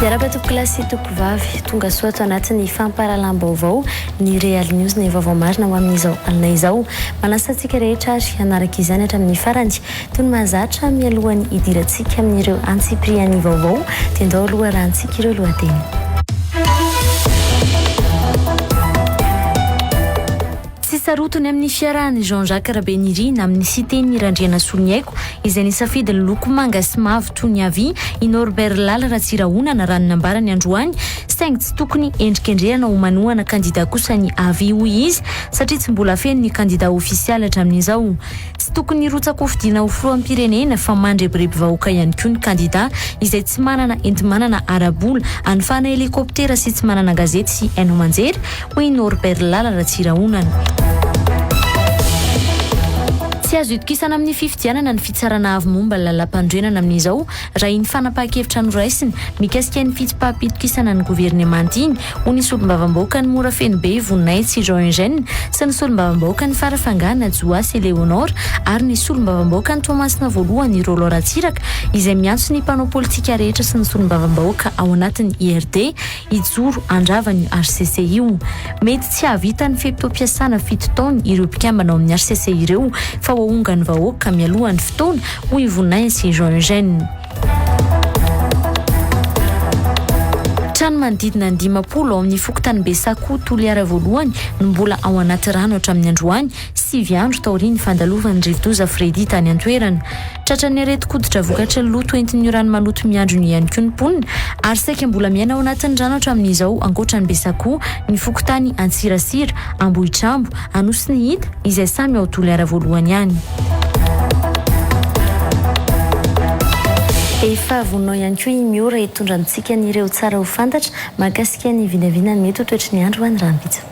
Miarahaba tompokolahy sy tompokovavy, tonga soa ato anatin'ny fampahalalam-baovao ny Real News ny vaovao marina ho amin'izao alina izao. Manasa antsika rehetra ary hanaraka izany hatramin'ny farany. Toy ny mahazatra, mialohan'ny hidirantsika amin'ireo antsipirian'ny vaovao dia ndao aloha arahantsika ireo lohateny. Tsy sarotiny amin'ny fiarahan'i Jean Jacques Rabenirina amin'ny Siteny Randrianasoloniaiko izay nisafidy ny loko manga sy mavo toy ny havia i Norbert Lala Ratsirahonana raha ny nambarany androany saingy tsy tokony endrikendrehana ho manohana kandida kosa ny havia hoy izy satria tsy mbola feno ny kandida ofisialy hatramin'izao. Tsy tokony hirotsa-kofidina ho filoham-pirenena fa mandrebireby vahoaka ihany koa ny kandida izay tsy manana enti-manana ara-bola hanofana helikoptera sy tsy manana gazety sy haino aman-jery, hoy i Norbert Lala Ratsirahonana. Tsy azo itokisana amin'ny fifidianana ny Fitsarana Avo momba ny Lalàmpanorenana amin'izao raha iny fanapahan-kevitra noraisiny mikasika ny fitsipaham-pitokisana ny governemanta iny, hoy ny solombavambahoakan'i Morafenobe Voninahitsy Jean Eugène sy ny solombavambahoakan'i Farafangana Johasy Eléonore ary ny solombavambahoakan'i Toamasina voalohany Rolland Ratsiraka izay miantso ny mpanao politika rehetra sy ny solombavambahoaka ao anatin'ny IRD hijoro handrava an'io hcc io. Mety tsy hahavita ny fe-potoam-piasana fito taona ireo mpikambana ao amin'ny hcc ireo fa ho ahongan'ny vahoaka mialoha ny fotoana, hoy i Voninahitsy Jean Eugène. Trano manodidina ny 50 ao amin'ny fokontany Besakoa Toliara voalohany no mbola ao anaty rano hatramin'ny androany, sivy andro taorian'ny fandalovan'ny rivodoza Freddy tany an-toerana. Tratran'ny aretin-koditra vokatry ny loto entin'io rano maloto miandrona io ihany koa ny mponina ary saika mbola miaina ao anatin'ny rano hatramin'izao ankoatra an'i Besakoa ny fokontany Antsirasira, Ambohitrambo, Anosinihita izay samy ao Toliara voalohany ihany. Efa vonona ihany koa i Miora hitondra amintsika ny ireo tsara ho fantatra mahakasika ny vinavinan'ny mety ho toetry ny andro ho an'ny rahampitso.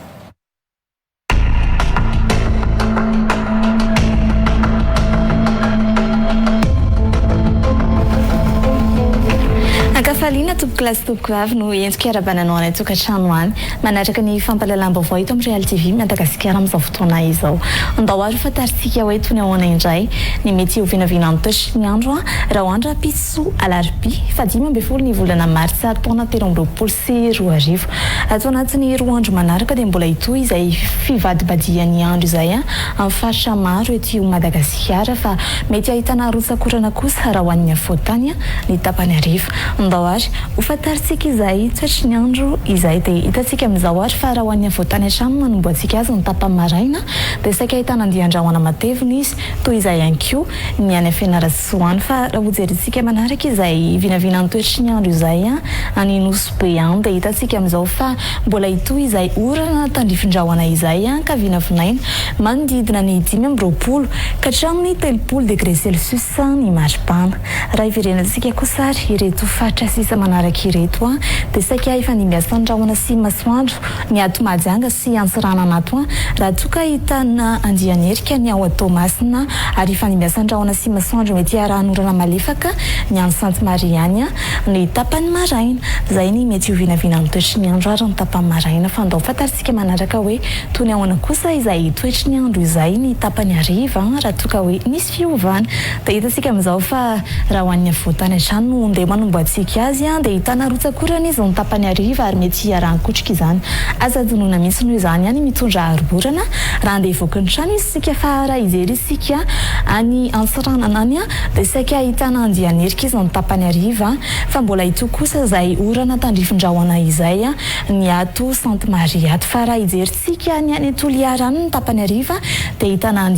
Ankafaliana tompokolahy sy tompokovavy no entiko hiarahabana anao any an-tokantrano any. Manaraka ny fampahalalam-baovao eto amin'ny Real TV Madagasikara amin'izao fotoana izao. Andao ary ho fantarintsika hoe toy ny ahoana indray ny mety ho vinavinan'ny toetry ny andro raha ho andro rahampitso alarobia faha 15 ny volana martsa taona 2023. Ato anatin'ny roa andro manaraka dia mbola hitohy izay fivadibadihan'ny andro izay amin'ny faritra maro eto Madagasikara fa mety ahitana rotsak'orana kosa raha ho an'ny afovoan-tany ny tapany hariva. Ndao ary ho fantarintsika izay toetry ny andro izay. Dia hitantsika amin'izao ary fa raha ho an'ny afovoan-tany hatrany no hanombohantsika azy ny tapany maraina dia saika ahitana andian-drahona matevina izy, toy izay ihany koa ny any Fianarantsoa any. Fa raha hojerentsika manaraka izay vinavinan'ny toetry ny andro izay any Nosy Be any dia hitantsika amin'izao fa mbola hitohy izay orana tandrifin-drahona izay ka vinavinaina manodidina ny 25 ka hatramin'ny 30 degré celsius ny maripana. Raha hiverenantsika kosa ary ireto faritra sisa manaraka ireto dia saika hifandimbiasan'ny rahona sy masoandro ny ato Mahajanga sy Antsiranana ato raha toa ka ahitana andian'erika ny ao Toamasina ary hifandimbiasan'ny rahona sy masoandro mety hiarahan'orana malefaka ny any Sainte Marie any ny tapany maraina. Izay ny mety ho vinavinan'ny toetry ny andro ary ny tapany maraina fa ndao fantarintsika manaraka hoe toy ny ahoana kosa izay toetry ny andro izay ny tapany hariva raha toa ka hoe nisy fiovana. Dia hitantsika amin'izao fa raha ho an'ny afovoan-tany hatrany no ndeha manombohantsika azy dia ahitana rotsak'orana izy ny tapany hariva ary mety hiarahan-kotrika izany. Aza adinoina mihitsy noho izany ny mitondra aro-orana raha handeha hivoaka ny trano isika fa raha hijery isika any Antsiranana any dia saika ahitana andian'erika izy ny tapany hariva fa mbola hitohy kosa izay orana tandrifin-drahona izay ny ato Sainte Marie ato fa raha hijerintsika ny any Toliara any ny tapany hariva dia ahitana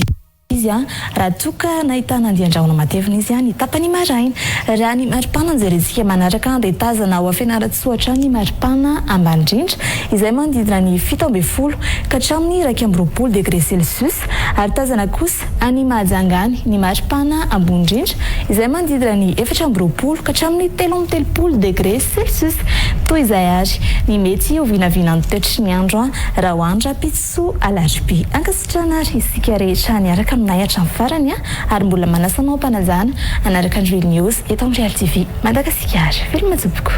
izy raha toa ka nahitana andian-drahona matevina izy ny tapany maraina. Raha ny maripana no jerentsika manaraka dia tazana ao Fianarantsoa hatrany ny maripana ambany indrindra izay manodidina ny 17 ka hatramin'ny 21 degré celsius ary tazana kosa any Mahajanga any ny maripana ambony indrindra izay manodidina ny 24 ka hatramin'ny 33 degré celsius. Toy izay ary ny mety ho vinavinan'ny toetry ny andro raha ho any rahampitso. Soa Alarobia. Ankasitrahana ary isika rehetra niaraka aminay hatramin'ny farany ary mbola manasa anao am-panajana hanaraka ny Real News eto amin'ny Real TV Madagasikara. Veloma tompoko.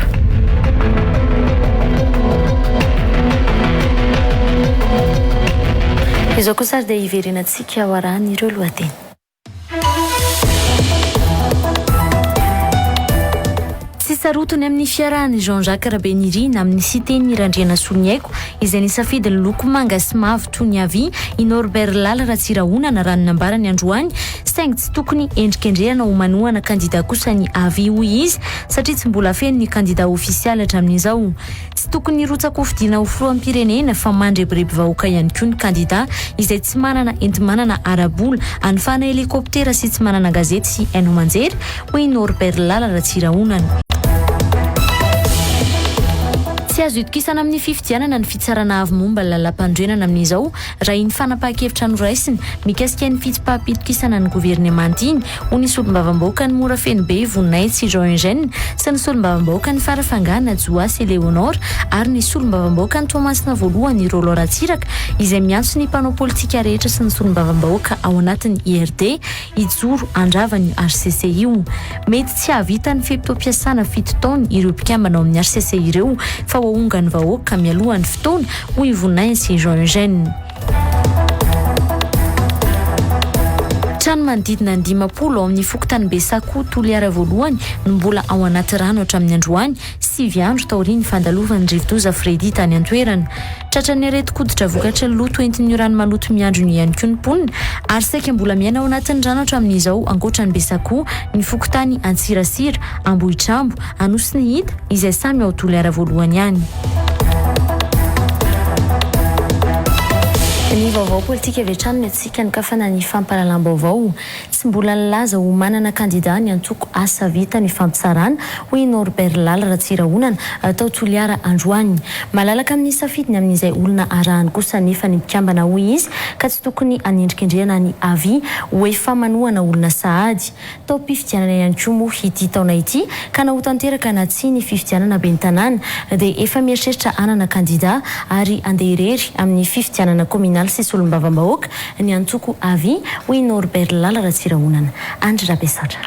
Izao kosa ary dia hiverenantsika ho arahan'ireo lohateny. Tsy. sarotiny amin'ny fiarahan'i Jean Jacques Rabenirina amin'ny Siteny Randrianasoloniaiko izay nisafidy ny loko manga sy mavo toy ny havia i Norbert Lala Ratsirahonana raha ny nambarany androany saingy tsy tokony endrikendrehana ho manohana kandida kosa ny havia hoy izy satria tsy mbola feno ny kandida ofisialy hatramin'izao. Tsy tokony hirotsa-kofidina ho filoham-pirenena fa mandrebireby vahoaka ihany koa ny kandida izay tsy manana enti-manana ara-bola anofana helikoptera sy tsy manana gazety sy haino aman-jery, hoy i Norbert Lala Ratsirahonana. Tsy azo itokisana amin'ny fifidianana ny Fitsarana Avo momba ny Lalàmpanorenana amin'izao raha iny fanapahan-kevitra noraisiny mikasika ny fitsipaham-pitokisana ny governemanta iny hoy ny solombavambahoakan'i Morafenobe Voninahitsy Jean Eugène sy ny solombavambahoakan'i Farafangana Johasy Eléonore ary ny solombavambahoakan'i Toamasina voalohany Rolland Ratsiraka izay miantso ny mpanao politika rehetra sy ny solombavambahoaka ao anatin'ny IRD hijoro handrava an'io hcc io. Mety tsy hahavita ny fe-potoam-piasana fito taona ireo mpikambana ao amin'ny hcc ireo fa ho ahongan'ny vahoaka mialoha ny fotoana hoy i Voninahitsy Jean Eugène. Trano manodidina ny 50 ao amin'ny fokontany Besakoa Toliara voalohany no mbola ao anaty rano hatramin'ny androany, sivy andro taorian'ny fandalovan'ny rivodoza Freddy tany an-toerana. Tratran'ny aretin-koditra vokatry ny loto entin'io rano maloto miandrona io ihany koa ny mponina ary saika mbola miaina ao anatin'ny rano hatramin'izao ankoatra an'i Besakoa ny fokontany Antsirasira, Ambohitrambo, Anosinihita izay samy ao Toliara voalohany ihany. Ny vaovao politika avy hatrany no antsika nokafana ny fampahalalam-baovao. Tsy mbola nilaza ho manana kandida ny antoko Asa Vita ny fampitsarana, hoy i Norbert Lala Ratsirahonana, tao Toliara androany. Malalaka amin'ny safidiny amin'izay olona arahany kosa anefa ny mpikambana, hoy izy, ka tsy tokony hanendrikendrehana ny avi ho efa manohana olona sahady. Taom-pifidianana ihany koa moa ity taona ity ka na ho tanteraka na tsia ny fifidianana ben'ny tanàna dia efa mieritreritra hanana kandida ary handeha irery amin'ny fifidianana kaominaly sy solombavambahoaka ny antoko avi, hoy i Norbert Lala Ratsirahonana. Andry Rabesandra.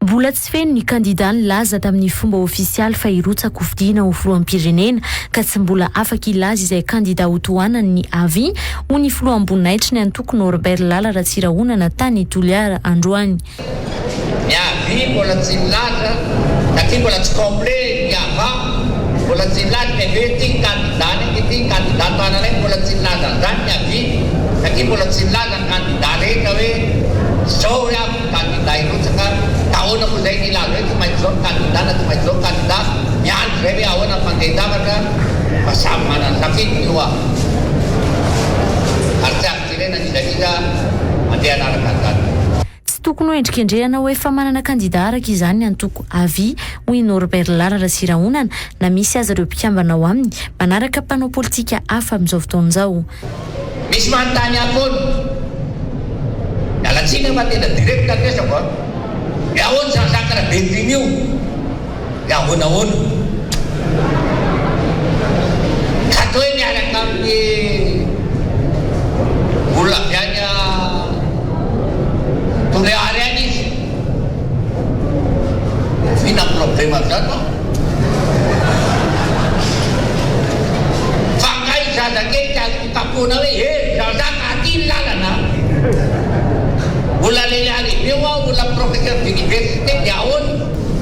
Mbola tsy feno ny kandida nilaza tamin'ny fomba ofisialy fa hirotsa-kofidina ho filoham-pirenena ka tsy mbola afaka hilaza izay kandida hotohanany ny avi, hoy ny filoham-boninahitry ny antoko Norbert Lala Ratsirahonana tany Toliara androany. Ny avi mbola tsy nilaza satria mbola tsy complet ny ava, mbola tsy nilaza ny avi hoe ity ny candidat-nay, ity ny candidat tohananay, mbola tsy nilaza an'izany ny avi satria mbola tsy nilaza ny candidat rehetra hoe izao ry havana. Candidat hirotsaka ka ahoana moa zay ny hilaza hoe tsy maintsy zao ny candidat na tsy maintsy zao ny candidat, miandry zay hoe ahoana ny fandehan-javatra fa samy manana ny safidiny io ah! Ary tsy azo terena n'iza n'iza handeha hanaraka an'izany. Tsy tokony ho endrikendrehana ho efa manana kandida araka izany ny antoko avi, hoy i Norbert Lala Ratsirahonana, na misy aza ireo mpikambana ao aminy manaraka mpanao politika hafa amin'izao fotoana izao. Misy manontany ahy foana. Miala tsiny aho fa tena direct ny resako an. Hoe ahoana izany Jacques Rabenirina io? Hoe ahoana ahoana? Ka toa hoe miaraka amin'ny olona avy any Toliary any izy. Inona ny problème amin'izany moa? Fa kay zazakely tsy azoko kapohina hoe he Jean-Jacques aty ny lalana a! Olona lehilahy lehibe hoa, olona professeur d'université dia ahoana?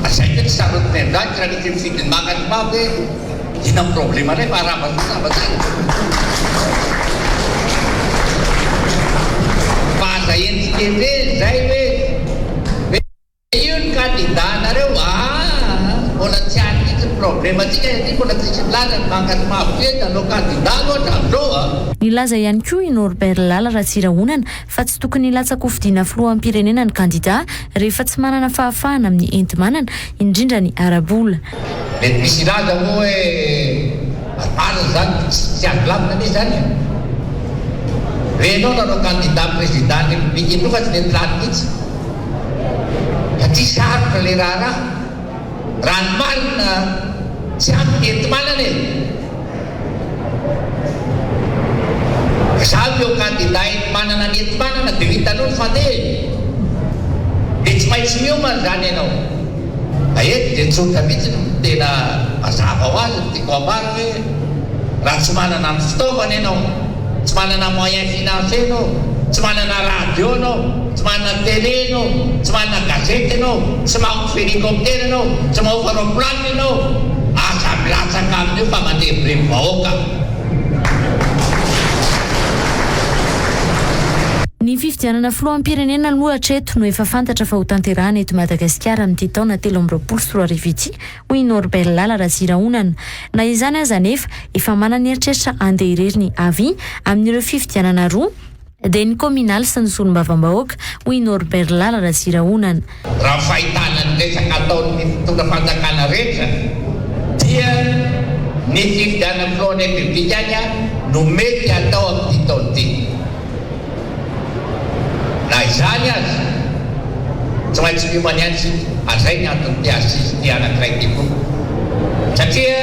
Fa zay ve tsy sarotiny amin'izany raha misy mifidy ny manga sy mavo hoe inona ny problème anay fa arahaba soa samba tsara. Fa aza endrikendrehina izay hoe. Io ny candidat nareo aa mbola tsy any mihitsy ny problème tsika satria mbola tsisy milaza ny manga sy mavo kely nanao candidat aloha hatramizao a. Nilaza ihany koa i Norbert Lala Ratsirahonana fa tsy tokony hilatsa-kofidina filoham-pirenena ny kandida rehefa tsy manana fahafahana amin'ny enti-manana, indrindra ny ara-bola. Mety misy hilaza moa hoe ary marina izany, tsy azo lavina anie izany e! Hoe ianao nanao candidat président ny République indroa fa tsy nety lany mihitsy. Satria sarotra ilay raharaha. Raha ny marina tsy ampy ny enti-manana e! Za ve ho candidat enti-manana ny enti-manana dia ho hitanao ny fandeha e! Dia tsy maintsy miomana izany ianao. Fa eto dia tsotra mihitsy no tena mazava ho azy ny tiako ambara hoe raha tsy manana ny fitaovana ianao, tsy manana moyen financier ianao, tsy manana radio ianao. Tsy manana télé ianao, tsy manana gazety ianao, tsy mahofa hélicoptère ianao, tsy mahofa roplanina ianao, aza milatsaka amin'io fa mandrebireby vahoaka. Ny fifidianana filoham-pirenena aloha hatreto no efa fantatra fa hotanterahana eto Madagasikara amin'ity taona 2023 ity, hoy i Norbert Lala Ratsirahonana. Na izany aza anefa, efa manana eritreritra handeha irery ny avi amin'ireo fifidianana roa, dia ny kaominaly sy ny solombavambahoaka, hoy i Norbert Lala Ratsirahonana. Raha ny fahitana ny resaka ataon'ny mpitondra fanjakana rehetra dia ny fifidianana filohan'ny Repoblika ihany no mety hatao amin'ity taona ity. Na izany aza, tsy maintsy miomana ihany isika ary izay ny anton'ity assise ity anankiray ity koa. Satria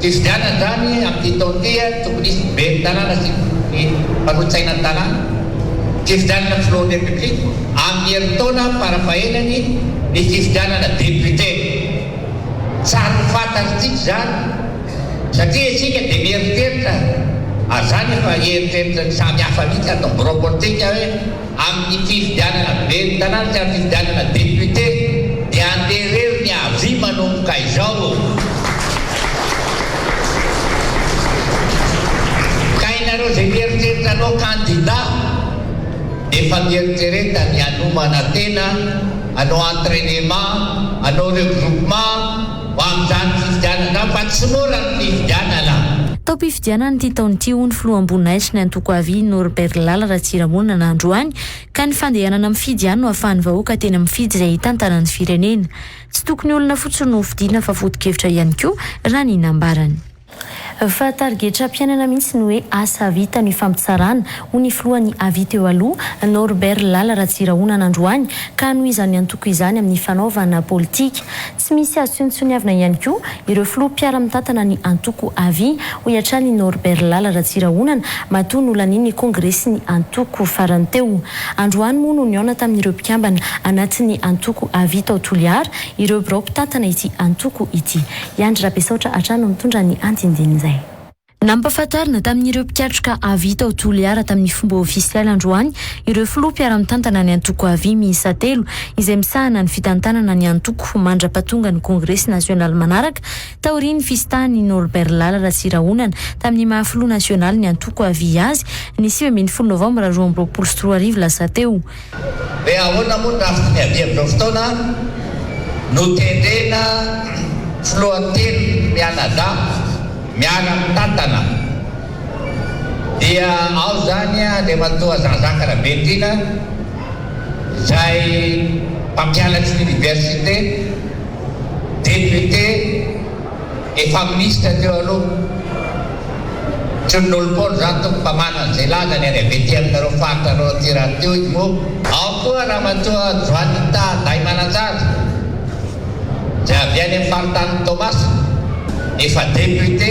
fifidianana izany amin'ity taona ity tokony hisy ben'ny tanàna sy ny mpanolotsainan'ny tanàna. Fifidianana filohan'ny Repoblika amin'ny herintaona farafahelany ny fifidianana député. Tsara ho fantatr'tsika izany satria isika dia mieritreritra, ary izany efa eritreritra ny samy hafa mihitsy ato amin'ny birao politika hoe amin'ny fifidianana ben'ny tanàna sy amin'ny fifidianana député dia andeha irery ny avis manomboka izao. Ka ianareo izay mieritreritra hanao candidat efa mieritrereta ny hanomana tena, hanao entrainement, hanao regroupement ho amin'izany fifidianana izany fa tsy mora ny fifidianana. Taom-pifidianana ity taona ity, hoy ny filoham-boninahitry ny antoko avi, Norbert Lala Ratsirahonana androany, ka ny fandehanana mifidy ihany no ahafahan'ny vahoaka tena mifidy izay hitantana ny firenena. Tsy tokony olona fotsiny no hofidiana fa foto-kevitra ihany koa, raha ny nambarany. Fa tarigetram-piainana mihitsy ny hoe asa vita ny fampitsarana, hoy ny filohan'ny avi teo aloha, Norbert Lala Ratsirahonana androany, ka hanohizan'ny antoko izany amin'ny fanaovana politika. Tsy misy azo tsinontsoniavina ihany koa ireo filoha mpiara-mitantana ny antoko avi, hoy hatrany i Norbert Lala Ratsirahonana, matoa nolanian'ny kongresin'ny antoko farany teo. Androany moa no nihaona tamin'ireo mpikambana anatin'ny antoko avi tao Toliara ireo birao mpitantana ity antoko ity. I Andry Rabesaotra hatrany no mitondra ny andindinin'izay. Nampahafantarina tamin'ireo mpikatroka avi tao Toliara tamin'ny fomba ofisialy androany ireo filoha mpiara-mitantana ny antoko avi miisa telo izay misahana ny fitantanana ny antoko mandra-pahatonga ny kongresy nasionaly manaraka Taorian'ny fisintahan'i Norbert Lala Ratsirahonana tamin'ny maha filoha nasionaly ny antoko avi azy, ny 19 novambra 2022 lasa teo. Hoe ahoana moa ny rafitry ny avi amin'izao fotoana? Notendrena filoha telo mianadahy miara-mitantana dia ao izany Andriamatoa Jean Jacques Rabenirina izay mpampianatry ny oniversite, Député efa minisitra teo aloha, tsy ny olom-poana izany tompoko fa manana izay lazany ary avy aty aminareo faritra anareo aty rahateo izy moa. Ao koa Ramatoa Joanita Dahimananjara izay avy any amin'ny faritanin'i Toamasina, efa député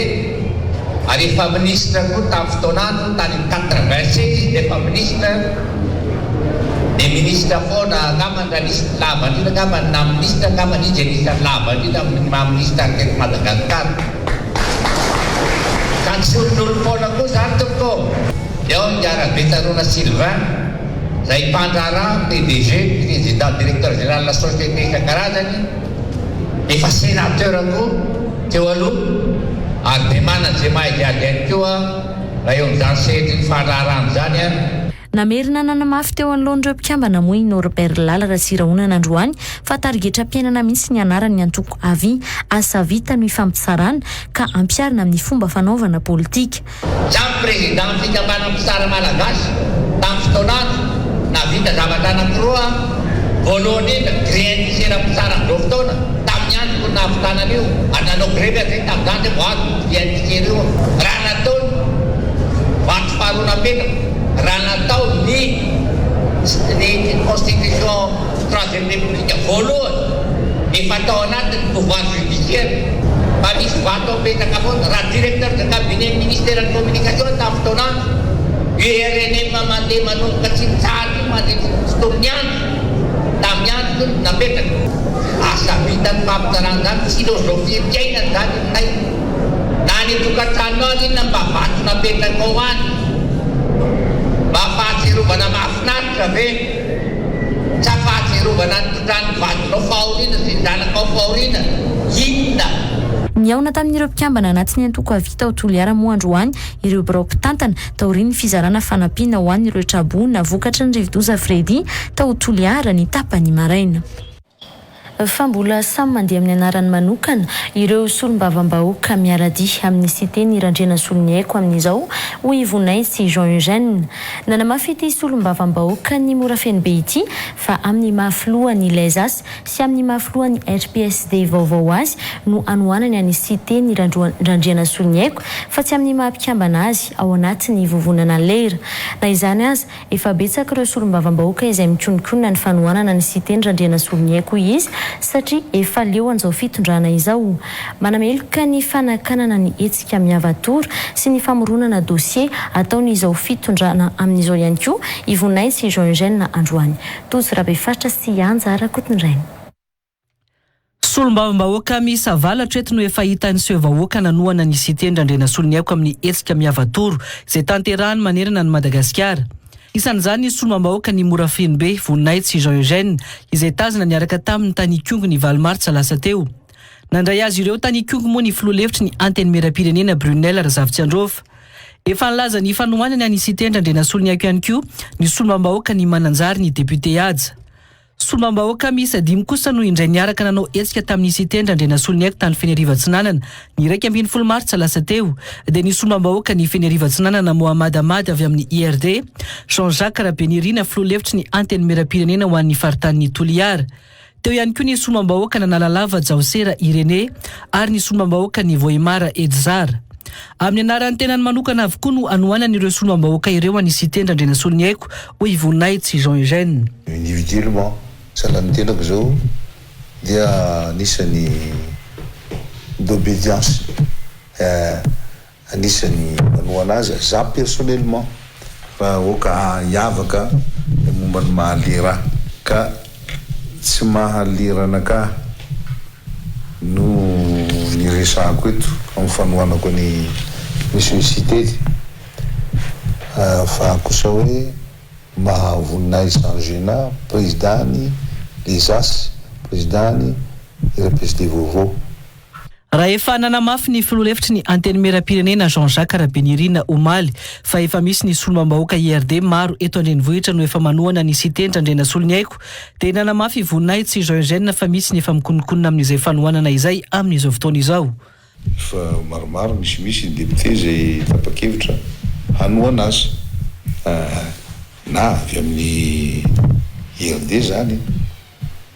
ary efa minisitra koa tamin'ny fotoan'androny, tany amin'ny 86 izy dia efa minisitra. Dia ministra foana angambany raha nisy ny lava indrindra angambany na ministra angambany izy anisan'ny lava indrindra amin'ny maha ministra ny teto Madagascar. Ka tsy olon'olom-poana koa izany tompoko ô! Dia ao ingahy Rabetsaroana Sylvain izay mpandraharaha, PDG, Président Directeur Général société isan-karazany, efa sénateur koa teo aloha ary dia manana izay maha izy azy ihany koa raha eo amin'izany sehatry ny fandraharahana izany an! Namerina nanamafy teo anoloan'ireo mpikambana moa i Norbert Lala Ratsirahonana androany fa tarigetram-piainana mihitsy ny anaran'ny antoko avi, asa vita no ifampitsarana ka ampiharina amin'ny fomba fanaovana politika. Samy président fikambanan'ny mpitsara malagasy tamin'ny fotoan'andro nahavita zavatra anankiroa voalohany indrindra gré indiciaire mpitsara amin'izao fotoana tamin'ny androko no nahavitana an'io ary nanao grevy aho zay tamin'izany zay vao azoko io gré indiciaire io raha nataony vato faharoa napetraka Raha natao ny ny constitution troisième république voalohany efa tao anatin'ny pouvoir judiciaire fa misy vato apetraka foana raha directeur de cabinet ny ministère ny communication tamin'ny fotoan'andro io rnm mandeha manomboka tsy mitsahatra io mandritry ny fotoan'ny andro tamin'ny andro io napetraka asa vitan'ny fampitsarana izany philosophie-mpiainana izany aminay. Na any an-tokantranonao ary inona mba vato napetrakao any? Mba fahatsiarovana mahafinaritra ve? Sa fahatsiarovana ny nitondran'ny vadinao fahoriana sy ny zanakao fahoriana? Inona? Nihaona tamin'ireo mpikambana anatin'ny antoko Avia tao Toliara moa androany ireo birao mpitantana taorian'ny fizarana fanampiana ho an'ireo traboina vokatry ny rivodoza Freddy tao Toliara ny tapany maraina. Fa mbola samy mandeha amin'ny anarany manokana ireo solombavambahoaka miara-dia amin'ny Siteny Randrianasoloniaiko amin'izao, hoy i Voninahitsy Jean Eugène. Nanamafy ity solombavambahoakan'i Morafenobe ity fa amin'ny maha filohan'ny Les As sy amin'ny maha filohan'ny RPSD vaovao azy no hanohanany an'i Siteny Randrianasoloniaiko fa tsy amin'ny maha mpikambana azy ao anatin'ny vovonana Lera. Na izany aza, Efa betsaka ireo solombavambahoaka izay mikononkonona ny fanohanana ny Siteny Randrianasoloniaiko hoy izy satria efa leo an'izao fitondrana izao. Manameloka ny fanakanana ny hetsika Miava-tour sy ny famoronana dossier ataon'izao fitondrana amin'izao ihany koa i Voninahitsy Jean Eugène androany. Tojo Rabefaritra sy Anja Rakotondrainy. Solombavambahoaka miisa valo hatreto no efa hita niseho vahoaka nanohana ny Siteny Randrianasoloniaiko amin'ny hetsika Miavatoro izay tanterahany manerana an'i Madagasikara. Isan'izany ny solombambahoaka ny Morafenobe, Voninahitsy Jean Eugène, izay tazana niaraka taminy tany Ikongo ny valo martsa lasa teo. Nandray azy ireo tany Ikongo moa ny filoha lefitry ny Antenimierampirenena Brunelle Razafitsiandraofa. Efa nilaza ny fanohanany an'i Siteny Randrianasoloniaiko ihany koa ny solombambahoaka ny Mananjary ny depiote Haja. Solombavambahoaka miisa dimy kosa no indray niaraka nanao hetsika tamin'ny Siteny Randrianasoloniaiko tany Fenerivo Atsinanana ny 11 martsa lasa teo, dia ny solombavambahoakan'i Fenerivo Atsinanana Mohamad Ahmad avy amin'ny IRD, Jean Jacques Rabenirina filoha lefitry ny Antenimierampirenena ho an'ny faritanin'i Toliara. Teo ihany koa ny solombavambahoakan'Analalava Jaosera Irénée ary ny solombavambahoakan'i Vohemar Edzard. Amin'ny anaran'ny tenany manokana avokoa no anohanan'ireo solombavambahoaka ireo an'i Siteny Randrianasoloniaiko, hoy i Voninahitsy Jean Eugène. Individuellement, sahala ny tenako izao dia anisan'ny d'obedience, anisan'ny manohana azy za personnellement fa aoka hiavaka ny momba ny maha lera ka tsy maha lera anakahy no niresahako eto amin'ny fanohanako an'i Monsieur Siteny fa kosa hoe maha Voninahitsy Jean Gena président-ny Les As, président-ny RPSD vaovao. Raha efa nanamafy ny filoha lefitry ny Antenimierampirenena Jean Jacques Rabenirina omaly fa efa misy ny solombambahoaka IRD maro eto an-drenivohitra no efa manohana ny Siteny Randrianasoloniaiko dia nanamafy i Voninahitsy Jean Eugène fa misy ny efa mikononkonona amin'izay fanohanana izay amin'izao fotoana izao. Efa maromaro misimisy ny député izay tapa-kevitra hanohana azy na avy amin'ny IRD izany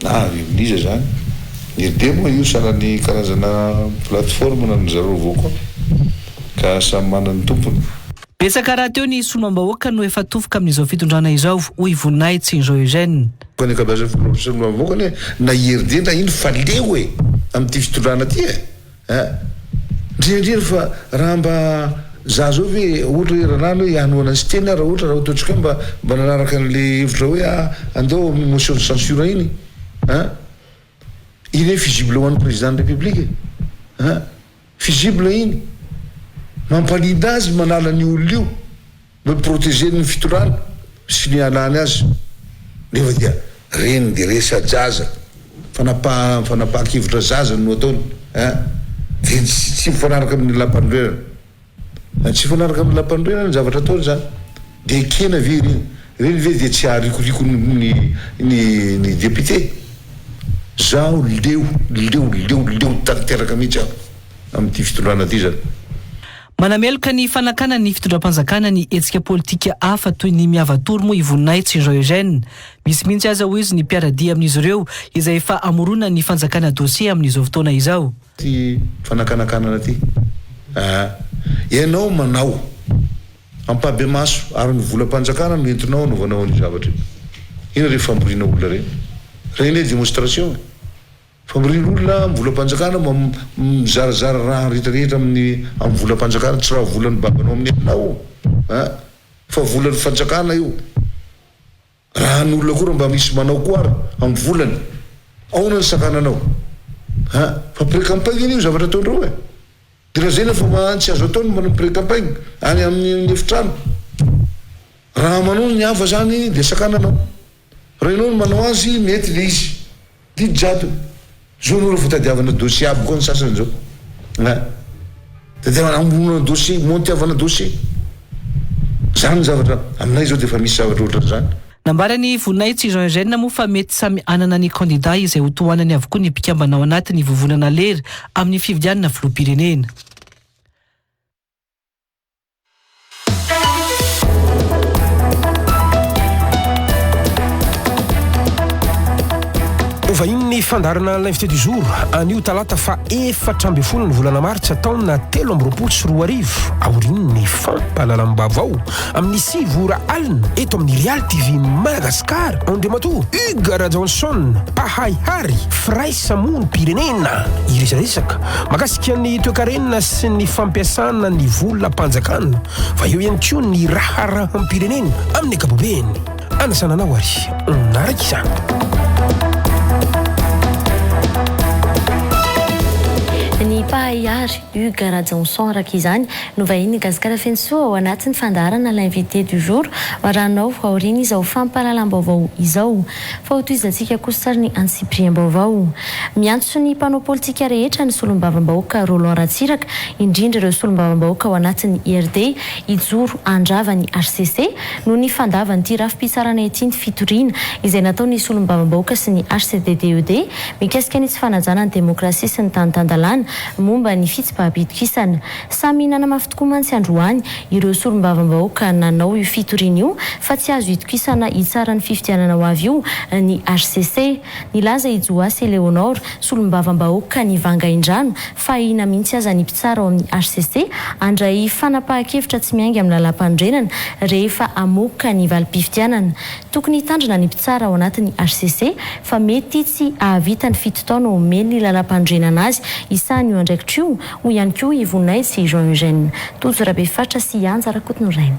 na avy amin'iza izany. Ny IRD moa io salan'ny karazana plateforme na ny zareo avao koa ka samy manana ny tompony. Betsaka rahateo ny solombambahoaka no efa tofoka amin'izao fitondrana izao, hoy Voninahitsy Jean Eugène. Koa ny ankabeazan'ny solombavambahoaka anie na IRD na ino fa leo e! amin'ity fitondrana ity e! A! Indrindra indrindra fa raha mba za zao ve ohatra hoe Ranano hoe hanohana an'i Siteny aho raha ohatra raha ataontsika hoe mba mba nanaraka an'le hevitra hoe ah andao amin'ny motion de censure iny a! Iny hoe fusible ho an'ny président ny république e! A! Fusible iny! Mampaninona azy manala an'io olona io? Mba mi-proteger ny fitondrana sy ny halany azy nefa dia reny dia resa-jaza, fanapaha fanapahan-kevitra zaza no ataony ein! Dia tsy tsy mifanaraka amin'ny lalam-panorenana ein! Tsy mifanaraka amin'ny lalam-panorenana ny zavatra ataony zany, dia ekena ve ireny? Ireny ve dia tsy haharikoriko ny ny ny député? Zaho leo leo leo leo tanteraka mihitsy aho amin'ity fitondrana ity zany. Manameloka ny fanakanan'ny fitondram-panjakana ny hetsika politika hafa toy ny Miava-tour moa i Voninahitsy Jean Eugène. Misy mihitsy aza hoy izy ny mpiara-dia amin'izy ireo izay efa amoronan'ny fanjakana dossier amin'izao fotoana izao. Ty fanakanakanana ty aa. Ianao manao ampahibemaso ary ny volam-panjakana no entinao anaovanao an'io zavatra io. Inona ireny famoriana olona ireny? Ireny anie démonstration e. Famoriana olona amin'ny volam-panjakana mizarazara raha rehetra rehetra amin'ny amin'ny volam-panjakana tsy raha volan'ny babanao amin'ny neninao a fa volan'ny fanjakana io raha ny olona koa raha mba misy manao koa ary amin'ny volany aona ny sakananao a fa pré campagne anie io zavatra ataondreo e de lazaina fa ma tsy azo atao ny manao pré campagne any amin'ny efitrano raha manao ny hafa zany de sakananao. Raha ianao no manao azy mety le izy. Didy jadona. Zao aloha refa tadiavana dossier aby koa ny sasany zao a! Tadiavana hamoronana dossier, montiavana dossier. Zany ny zavatra, aminay zao defa misy zavatra ohatran'izany. Nambaran'i Voninahitsy Jean Eugène moa fa mety samy hanana ny kandida izay ho tohanany avokoa ny mpikambana ao anatin'ny vovonana Lera amin'ny fifidianana filoham-pirenena. Ho vahinin'ny fandaharana L'invité du jour anio talata faha 14 ny volana martsa taona 2023 aorian'ny fampahalalam-baovao amin'ny sivy ora alina eto amin'ny Real TV Madagascar Andriamatoa Hugues Rajaonson mpahay hary firaisamonim-pirenena hiresadresaka Mahakasika ny toekarena sy ny fampiasana ny volam-panjakana fa eo ihany koa ny raharaham-pirenena amin'ny ankapobeny. Anasana anao ary manaraka izany. Ny mpahay hary, Hugues Rajaonson araka izany, no vahinin'i Gasikara Fenosoa ao anatin'ny fandaharana L'invité du jour, arahanao aorian'izao fampahalalam-baovao izao. Fa hotohizantsika kosa ary ny antsipiriam-baovao. Miantso ny mpanao politika rehetra ny solombavambahoaka Roland Ratsiraka, indrindra ireo solombavambahoaka ao anatin'ny IRD, hijoro handrava ny hcc noho ny fandavan'ity rafi-pitsarana ity ny fitoriana izay nataon'ny solombavambahoaka sy ny HCDDED mikasika ny tsy fanajana ny demokrasia sy ny tany tan-dalàna momba ny fitsipaham-pitokisana. Samy nanamafy tokoa mantsy androany ireo solombavambahoaka nanao io fitoriana io fa tsy azo itokisana hitsara ny fifidianana ho avy io ny hcc. Nilaza i Johasy Eléonore, solombavambahoaka ny Vangaindrano fa ahiana mihitsy aza ny mpitsara ao amin'ny hcc handray fanapahan-kevitra tsy miainga amin'ny lalàmpanorenana rehefa hamoaka ny valim-pifidianana. Tokony hitandrina ny mpitsara ao anatin'ny hcc fa mety tsy hahavita ny fito taona omen'ny lalàmpanorenana azy hisahana io andraikitra io, hoy ihany koa i Voninahitsy Jean Eugène. Tojo Rabefatra sy Anja Rakotonirainy.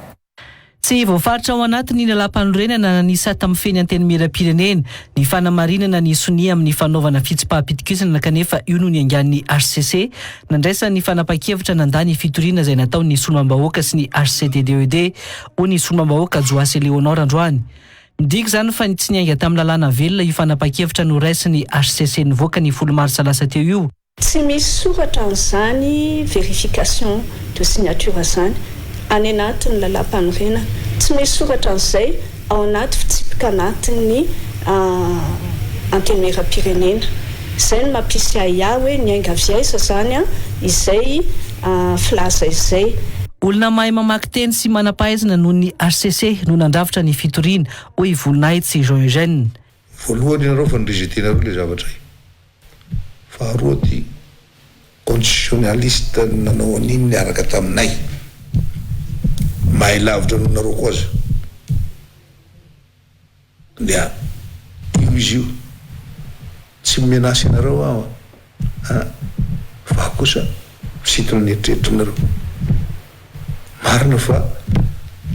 Tsy voafaritra ao anatin'ny lalàmpanorenana na ny sata mifehy ny Antenimierampirenena ny fanamarinana ny sonia amin'ny fanaovana fitsipaham-pitokisana kanefa io no niaingan'ny hcc nandraisany ny fanapahan-kevitra nandà ny fitoriana izay nataon'ny solombavambahoaka sy ny HCDDED, hoy ny solombavambahoaka Johasy Eléonore androany. Midika izany fa tsy niainga tamin'ny lalàna velona io fanapahan-kevitra noraisin'ny hcc nivoaka ny folo marsa lasa teo io. Tsy misy soratra an'izany vérification de signature izany any anatin'ny lalàmpanorenana. Tsy misy soratra an'izay ao anaty fitsipika anatin'ny Antenimierampirenena. Izay no mampisy ahiahy hoe niainga avy aiza izany izay filaza izay. Olona mahay mamaky teny sy manam-pahaizana noho ny hcc no nandrafitra ny fitoriana, hoy i Voninahitsy Jean Eugène. Voalohany ianareo fa ni-rejeter-nareo ilay zavatra io. Faharoa ty constitutionnaliste nanao an'iny niaraka taminay. Mahay lavitra noho nareo koa aza. Dia io izy io. Tsy mi-menace anareo aho an. Fa kosa misintona ny eritreritrinareo. Marina fa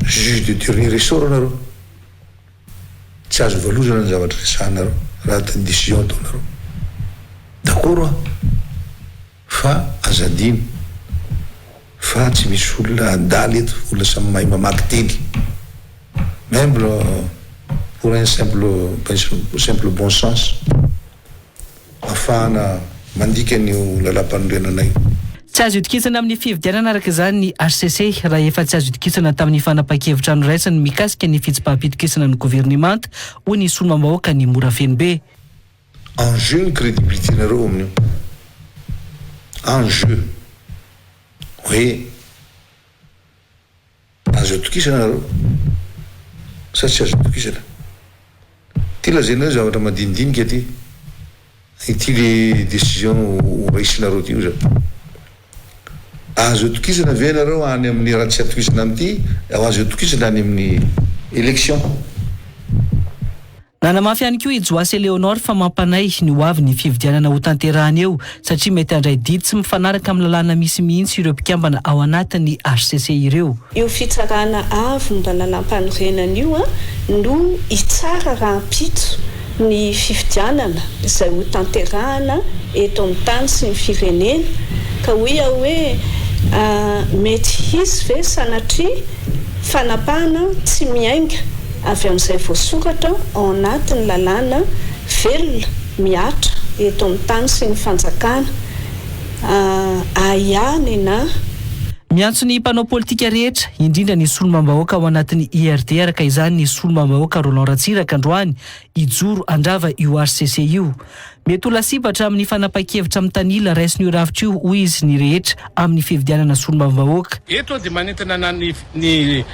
juge de dernier ressort nareo. Tsy azo valozana ny zavatra resahanareo raha atao décision ataonareo. D'accord aho fa aza adino fa tsy misy olona adala eto, olona samy mahay mamaky teny. Même pour un simple simple bon sens. Afahana mandika an'io lalàmpanorenana io. Tsy azo itokisana amin'ny fifidianana araka izany ny hcc raha efa tsy azo itokisana tamin'ny fanapahan-kevitra noraisiny mikasika ny fitsipaham-pitokisana ny governemanta, hoy ny solombavambahoaka ny Morafenobe. En jeu ny crédibilité-nareo amin'io. En jeu. Hoe. Azo atokisana nareo sa tsy azo atokisana? Ty lazainareo zavatra madinidinika ty, ity le décision ho raisinareo ty oza. Azo atokisana ve nareo any amin'ny raha tsy atokisana amin'ity, azo atokisana any amin'ny élection? Nanamafy ihany koa i Joasy Eléonore fa mampanahy ny ho avy ny fifidianana hotanterahana eo satria mety handray didy tsy mifanaraka amin'ny lalàna misy mihitsy ireo mpikambana ao anatin'ny hcc ireo. Io Fitsarana Avo momba ny Lalàmpanorenana io no hitsara rahampitso ny fifidianana izay hotanterahana eto amin'ny tany sy ny firenena ka hoy aho hoe mety hisy ve sanatria fanapahana tsy miainga. avy amin'izay voasoratra ao anatin'ny lalàna velona mihatra eto amin'ny tany sy ny fanjakana. Ahiahy nenà. Miantso ny mpanao politika rehetra, indrindra ny solombavambahoaka ao anatin'ny IRD araka izany ny solombavambahoaka Roland Ratsiraka androany hijoro handrava io hcc io. Mety ho lasibatra amin'ny fanapahan-kevitra mitanila raisin'io rafitra io, hoy izy, ny rehetra amin'ny fividianana solombavambahoaka. Eto aho dia manentana na ny ny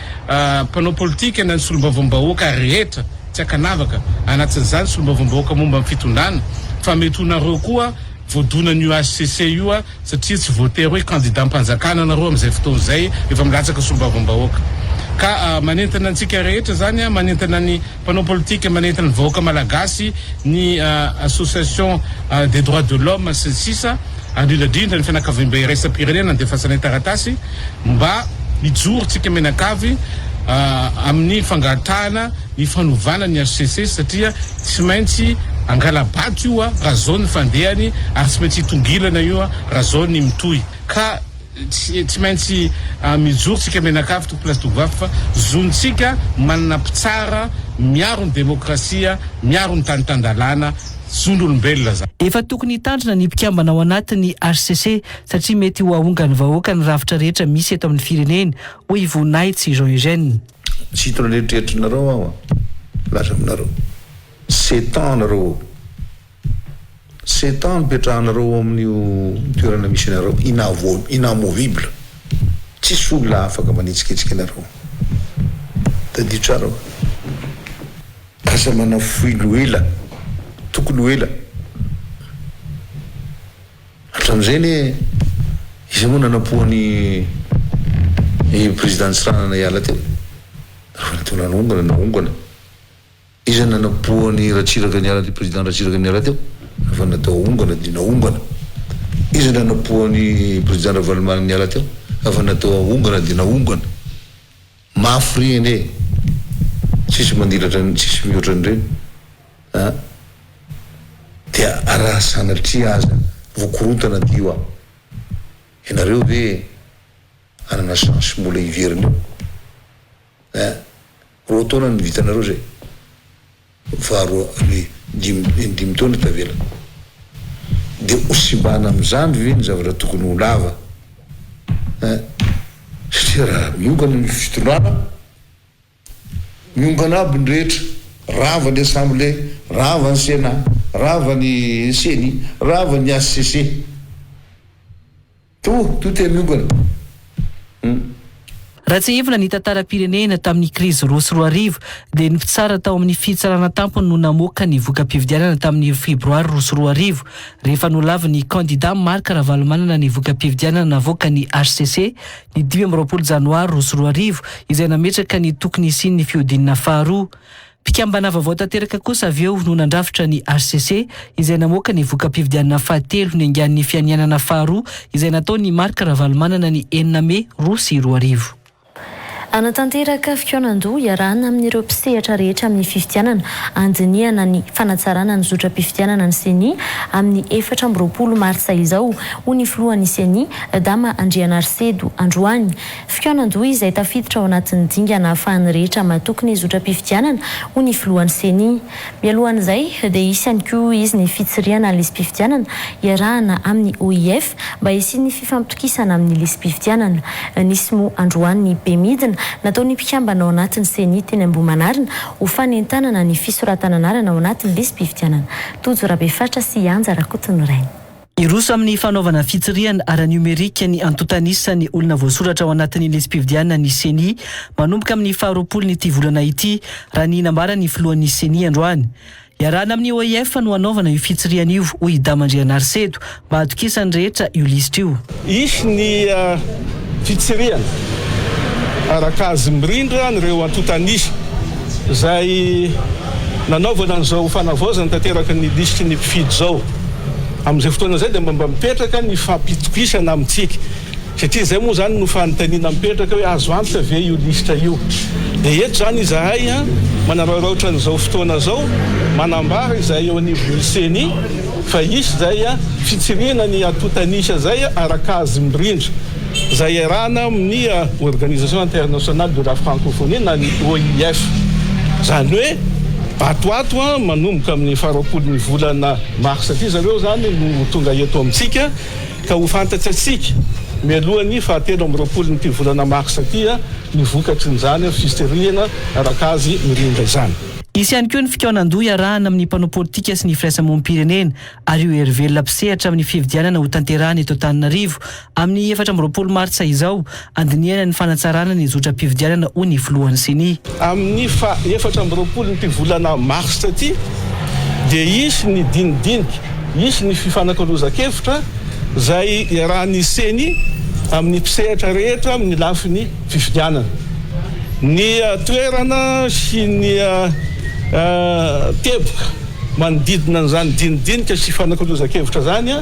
mpanao politika na ny solombavambahoaka rehetra tsy ankanavaka, anatin'izany solombavambahoaka momba ny fitondrana, fa mety ho nareo koa voadonan'io hcc io satria tsy voatery hoe kandidam-panjakana nareo amin'izay fotoana izay efa milatsaka solombavambahoaka. Ka manentana antsika rehetra izany aho, manentana ny mpanao politika, manentana ny vahoaka malagasy, ny association des droits de l'homme sy ny sisa, indrindra indrindra ny fianakaviambe iraisam-pirenena nandefasanay taratasy mba hijoro tsika mianakavy amin'ny fangatahana ny fanovana ny HCC satria tsy maintsy angala-bato io raha zao ny fandehany ary tsy maintsy hitongilana io raha zao ny mitohy ka tsy maintsy mijoro tsika mianakavy tompolahy sy tovovavy fa zontsika manana mpitsara miaro ny demokrasia miaro ny tany tan-dalàna zon'olombelona zany. Efa tokony hitandrina ny mpikambana ao anatin'ny hcc satria mety ho ahongan'ny vahoaka ny rafitra rehetra misy eto amin'ny firenena, hoy i Voninahitsy Jean Eugène. Tsy hitondra ny eritreritrinareo aho an! Milaza aminareo. Sept ans nareo ao. Sept ans nipetrahanareo ao amin'io toerana misy anareo, inavo, inamovible. Tsisy olona afaka manetsiketsika anareo. Tadidio tsara io. Aza manafohy lo ela. Tokony ho ela. Hatramin'izay anie iza moa nanapohan'i i président Tsiranana hiala teo? Rehefa natao nanongana, naongana. Iza nanapohan'i Ratsiraka niala teo, président Ratsiraka niala teo? Rehefa natao aongana dia naongana. Iza nanapohan'i président Ravalomanana niala teo? Rehefa natao aongana dia naongana. Mafy ry anie e! Tsisy mandilatra ny tsisy mihoatra an'ireny a! Dia raha sanatria aza voakorontana aty io aho, ianareo ve hanana chance mbola hiverina eo? Ein! Roa taona no vitanareo zay. Fa roa ny dimy ny dimy taona tavela. Dia ho simbana amin'izany ve ny zavatra tokony ho lava hein? Satria raha miongana ny fitondrana, miongana aby ny rehetra, rava ny assemblée, rava ny sénat, rava ny ceni, rava ny HCC. Tout, tout est miongana. Hum. Raha tsiahivina ny tantaram-pirenena tamin'ny krizy 2002 dia ny mpitsara tao amin'ny fitsarana tampony no namoaka ny voka-pifidianana tamin'ny febroary 2002 rehefa nolavin'ny kandida Marc Ravalomanana ny voka-pifidianana navoakan'ny hcc ny 25 janoary 2002 izay nametraka ny tokony hisian'ny fihodinana faharoa. Mpikambana vaovao tanteraka kosa avy eo no nandrafitra ny hcc izay namoaka ny voka-pifidianana fahatelo niaingan'ny fianianana faharoa izay nataon'i Marc Ravalomanana ny enina mey 2002. Hanatanteraka fikaonandoha iarahana amin'ireo mpisehatra rehetra amin'ny fifidianana handinihana ny fanatsarana ny zotram-pifidianana ny Ceni amin'ny 24 martsa izao, hoy ny filohan'ny Ceni, Dama Andrianarisedo, androany. Fikaonandoha izay tafiditra ao anatin'ny dingana ahafahan'ny rehetra matoky ny zotram-pifidianana, hoy ny filohan'ny Ceni. Mialohan'izay dia hisy ihany koa izy ny fitsirihana ny lisi-pifidianana iarahana amin'ny OIF mba hisian'ny fifampitokisana amin'ny lisi-pifidianana. Nisy moa androany ny bemidina nataon'ny mpikambana ao anatin'ny Ceni teny Ambohimanarina ho fanentanana ny fisoratana anarana ao anatin'ny lisi-pifidianana. Tojo Rabefatra sy Anja Rakotonirainy. Hiroso amin'ny fanaovana fitsirihana ara-niomerika ny antontan'isan'ny olona voasoratra ao anatin'ny lisi-pifidianana ny Ceni manomboka amin'ny faharoapolon'ity volana ity, raha ny nambaran'ny filohan'ny Ceni androany. Iarahana amin'ny OIF no hanaovana io fitsirihana io, hoy i Dama Andrianarisedo, mba hahatokisan'ny rehetra io lisitra io. Hisy ny fitsirihana ara-kazy mirindra an'ireo antontan'isa izay nanaovana an'izao fanavaozana tanteraka ny lisitry ny mpifidy izao. Amin'izay fotoana izay dia mba mipetraka ny fampitokisana amintsika satria izay moa izany no fanontaniana mipetraka hoe azo antoka ve io lisitra io. Dia eto izany izahay manararaotra an'izao fotoana izao manambara izahay eo anivon'ny Ceni fa hisy izay fitsirihana ny antontan'isa izay ara-kazy mirindra izay iarahana amin'ny Organisation Internationale de la Francophonie na ny OIF. Izany hoe ato ato manomboka amin'ny faharoapolo ny volana marsa ity zareo izany no ho tonga eto amintsika ka ho fantatrantsika mialohan'ny fahatelo amby roapolon'ity volana marsa ity ny vokatrin'izany fisirihana araka azy mirindra izany. Hisy ihany koa ny fikaonandoha iarahana amin'ny mpanao politika sy ny firaisamonim-pirenena ary io herivelona mpisehatra amin'ny fifidianana hotanterahina eto Antananarivo amin'ny 24 martsa izao, handinihana ny fanatsarana ny zotram-pifidianana hoy ny filohan'ny Ceni. Amin'ny faha 24 ity volana marsa ity dia hisy ny dinidinika, hisy ny fifanakalozan-kevitra izay iarahan'ny Ceni amin'ny mpisehatra rehetra amin'ny lafiny fifidianana. Ny toerana sy ny teboka manodidina an'izany dinidinika sy fifanakalozan-kevitra izany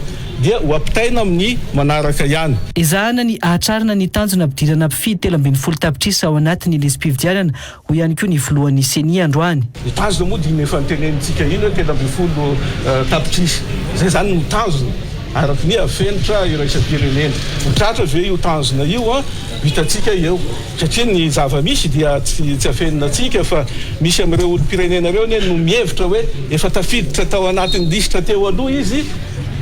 dia ho ampitaina amin'ny manaraka ihany. Ezahana ny hahatrarana ny tanjona hampidirana mpifidy 13 tapitrisa ao anatin'ny lisi-pifidianana, hoy ihany koa ny filohan'ny Ceni androany. Ny tanjona moa dia iny efa notenenintsika iny hoe 13 tapitrisa. Izay izany no tanjona araka ny fenitra iraisam-pirenena. Ho tratra ve io tanjona io? Ho hitantsika eo. Satria ny zava-misy dia tsy tsy afenina antsika fa misy amin'ireo olom-pirenena ireo anie no mihevitra hoe efa tafiditra tao anatin'ny lisitra teo aloha izy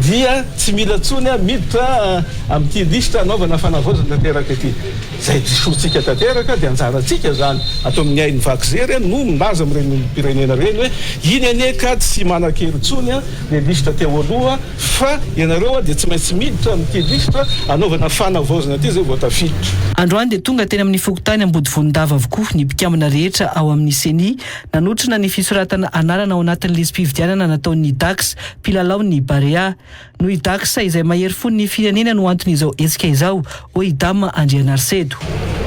dia tsy mila intsony miditra amin'ity lisitra hanaovana fanavaozana tanteraka ity. Izay disoantsika tanteraka dia anjarantsika izany ato amin'ny haino vaky jery no milaza amin'ireny olom-pirenena ireny hoe iny anie ka tsy manan-kery intsony ilay lisitra teo aloha Fa ianareo dia tsy maintsy miditra amin'ity lisitra anaovana fanavaozana ity izay vao tafiditra. Androany dia tonga teny amin'ny fokontany Ambodivonindava avokoa ny mpikambana rehetra ao amin'ny Ceni nanotrona ny fisoratana anarana ao anatin'ny lisi-pifidianana nataon'ny Dax, mpilalaon'ny Barea. Noho i Dax izay mahery fon'ny firenena no anton'izao hetsika izao, hoy i Dama Andrianarisedo.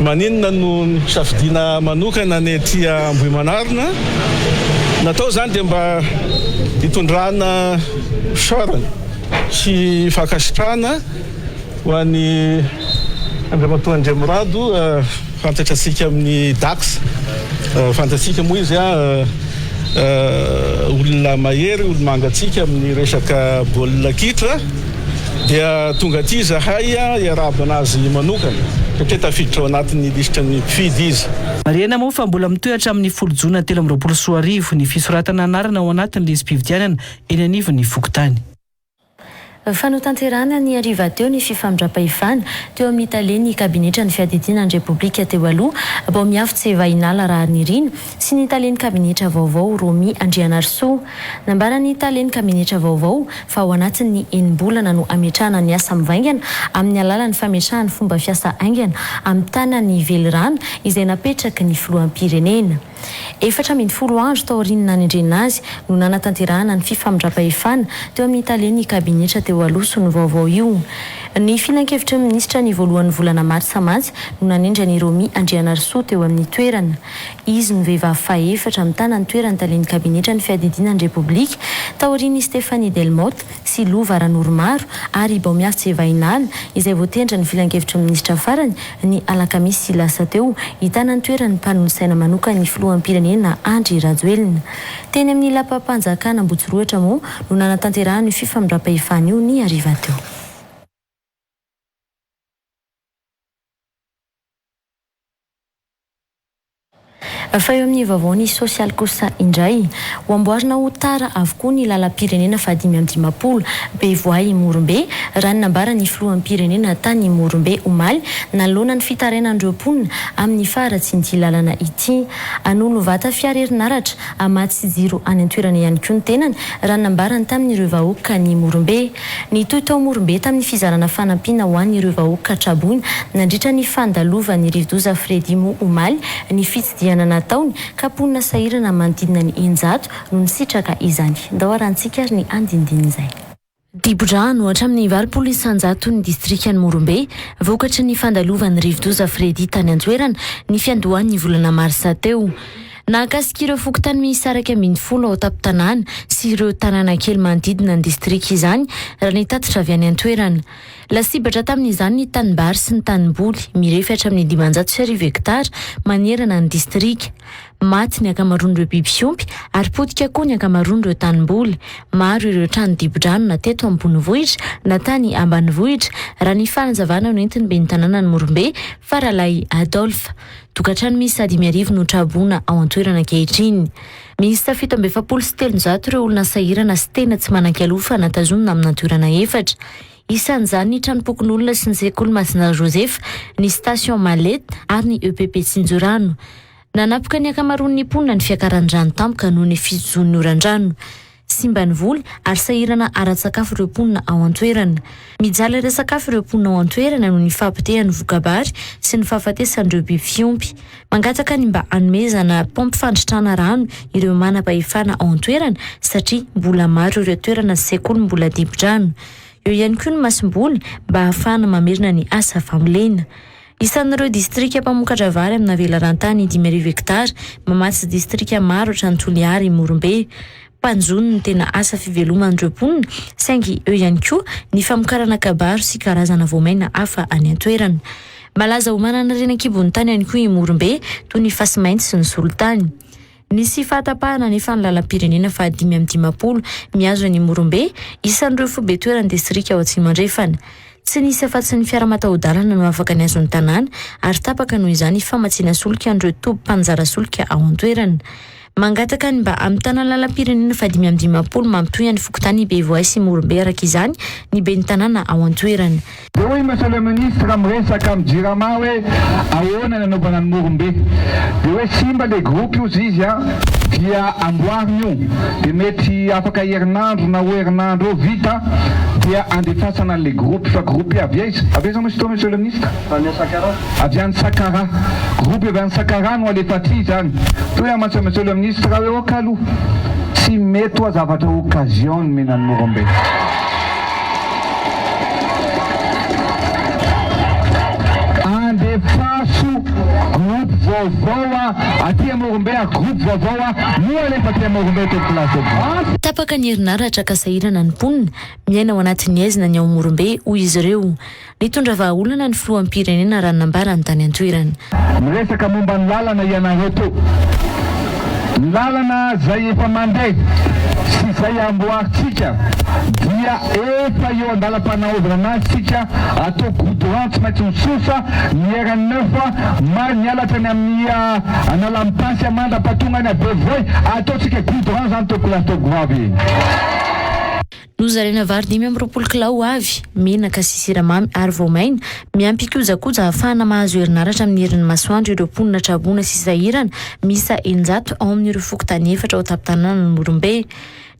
Maninona no nosafidiana manokana ny aty Ambohimanarina? Natao izany dia mba hitondrana fisaorana sy fankasitrahana ho an'i Andriamatoa Andriamirado, fantatr'antsika amin'ny Dax. Fantatsika moa izy olona mahery, olo-mangatsiaka amin'ny resaka baolina kitra. Dia tonga aty izahay hiarahaba anazy manokana satria tafiditra ao anatin'ny lisitry ny mpifidy izy. Marihina moa fa mbola mitohy hatramin'ny 10 jona 2023 ny fisoratana anarana ao anatin'ny lisi-pifidianana eny anivon'ny fokontany. Fa notanterahina ny hariva teo ny fifamindram-pahefana teo amin'ny talen'ny kabinetran'ny fiadidiana ny Repoblika teo aloha, Baomiavotse Vahinala Raharinirina, sy ny talen'ny kabinetra vaovao Romy Andrianarisoa. Nambaran'ny talen'ny kabinetra vaovao fa ao anatin'ny enim-bolana no hametrahana ny asa mivaingana amin'ny alalan'ny fametrahany fomba fiasa haingana hamitana ny velirano izay napetraky ny filoham-pirenena. 14 andro taorian'ny nanendrena azy no nanatanterahana ny fifamindram-pahefana teo amin'ny talen'ny kabinetra teo aloha sy ny vaovao io. Ny filankevitry ny minisitra ny voalohan'ny volana martsa mantsy no nanendry an'i Romy Andrianarisoa teo amin'ny toerana. Izy no vehivavy fahefatra mitana ny toeran'ny talen'ny kabinetran'ny fiadidiana ny Repoblika, taorian'i Stéphanie Delmotte sy Lova Ranoromaro ary i Baomiavotse Vahinala, izay voatendrin'ny filankevitry ny minisitra farany, ny alakamisy lasa teo, hitana ny toeran'ny mpanolotsaina manokan'ny filoham-pirenena Andry Rajoelina. Teny amin'ny lapam-panjakana Ambohitsirohitra moa no nanatanterahana io fifamindram-pahefana io ny hariva teo. Fa eo amin'ny vaovao ny sosialy kosa indray, ho amboarina ho tara avokoa ny lalam-pirenena faha-55 Bevoay Morombe, raha ny nambaran'ny filoham-pirenena tany Morombe omaly nanoloana ny fitarainan'ireo mponina amin'ny faharatsian'ity lalana ity. Hanolo vata fiara herinaratra hamatsy jiro any an-toerana ihany koa ny tenany, raha ny nambarany tamin'ireo vahoakan'i Morombe. Nitohy tao Morombe tamin'ny fizarana fanampiana ho an'ireo vahoaka traboina nandritra ny fandalovan'ny rivodoza Freddy moa omaly ny fitsidihana nataony ka mponina sahirana manodidina ny 600 no nisitraka izany. Ndao arahantsika ary ny andinindin'izay. Dibo-drano hatramin'ny 80 isan-jaton'ny distrikan'i Morombe vokatry ny fandalovan'ny rivodoza Freddy tany an-toerana ny fiandohan'ny volana marsa teo. Nahakasika ireo fokontany miisa 11 ao an-tampon-tanàna sy ireo tanàna kely manodidina ny distrika izany, raha ny tatitra avy any an-toerana. Lasibatra tamin'izany ny tanimbary sy ny tanimboly, mirefy hatramin'ny 1500 hektara manerana ny distrika. Maty ny ankamaroan'ireo biby fiompy ary potika koa ny ankamaroan'ireo tanimboly. Maro ireo trano dibo-drano na teto ambonivohitra na tany ambanivohitra, raha ny fanazavana noentin'ny ben'ny tanànan'i Morombe, Faralahy Adolphe. Tokantrano miisa 5000 no traboina ao an-toerana ankehitriny. Miisa 347 ireo olona sahirana sy tena tsy manan-kialofana tazomina amina toerana efatra. Isan'izany ny tranompokonolona sy ny sekoly Masindahy Joseph, ny Station Mallet ary ny EPP Tsinjorano. Nanapoka ny ankamaroan'ny mponina ny fiakaran'ny rano tampoka noho ny fizozoan'ny oran-drano. Simba ny voly ary sahirana ara-tsakafo ireo mponina ao an-toerana. Mijaly ara-tsakafo ireo mponina ao an-toerana noho ny fahapotehan'ny voka-bary sy ny fahafatesan'ireo biby fiompy. Mangataka ny mba hanomezana paompy fandritrana rano ireo manam-pahefana ao an-toerana satria mbola maro ireo toerana sy sekoly mbola dibo-drano. Eo ihany koa ny masomboly mba hahafahana mamerina ny asa fambolena. Isan'ireo distrika mpamokatra vary amina velaran-tany 5000 hektara, mamatsy distrika maro hatrany Toliara i Morombe. Mpanjono no tena asa fiveloman'ireo mponina, saingy eo ihany koa ny famokarana kabaro sy karazana voamaina hafa any an-toerana. Malaza ho manana harena an-kibon'ny tany ihany koa i Morombe, toy ny fasimainty sy ny solitany. Nisy fahatapahana anefa ny lalam-pirenena faha 55 mihazo an'i Morombe, isan'ireo foibe toeran'ny distrika ao Atsimo Andrefana. Tsy nisy afa-tsy ny fiara mataho-dalana no afaka nihazo ny tanàna ary tapaka noho izany famatsiana solika an'ireo toby mpaninjara solika ao an-toerana. Mangataka ny mba hamitana ny lalam-pirenena faha 55 mampitohy an'ny fokontany Bevoay sy Morombe araka izany ny ben'ny tanàna ao an-toerana. Dia hoy Monsieur le Ministre miresaka amin'ny Jirama hoe ahoana ny anaovana an'i Morombe. Dia hoe simba le groupe hozy izy an, dia amboarina io, dia mety afaka herinandro na roa herinandro eo vita dia andefasana an'le groupe. Fa groupe avy aiza? Avy aiza moa izy teo Monsieur le Ministre? Avy any Sakara. Groupe avy any Sakara no alefa aty izany. Toy amantsy Monsieur le Ministre hoe ok aloha. Tsy mety hoa zavatra occasion nomena an'i Morombe. Andefaso groupe vaovao a aty Morombe a groupe vaovao a no alefa aty Morombe tompokolahy tompoko. Tapaka ny herinaratra ka sahirana ny mponina, miaina ao anatin'ny haizina ny ao Morombe, hoy izy ireo. Nitondra vahaolana ny filoham-pirenena raha ny nambarany tany an-toerana. Miresaka momba ny lalana ianareo teo. Ny lalana izay efa mandeha sy izay amboarintsika dia efa eo andalam-panaovana anazy tsika, atao goudron tsy maintsy misosa ny RN neuf ma miala hatrany amin'ny Analamitasy mandra-pahatonga any Bevoay, ataontsika goudron zany tompokolahy sy tompokovavy. Nozaraina vary 25 kilao avy, menaka sy siramamy ary voamaina, miampy kojakoja ahafahana mahazo herinaratra amin'ny herin'ny masoandro ireo mponina traboina sy sahirana miisa 600 ao amin'ireo fokontany efatra ao an-tampon-tanànan'i Morombe.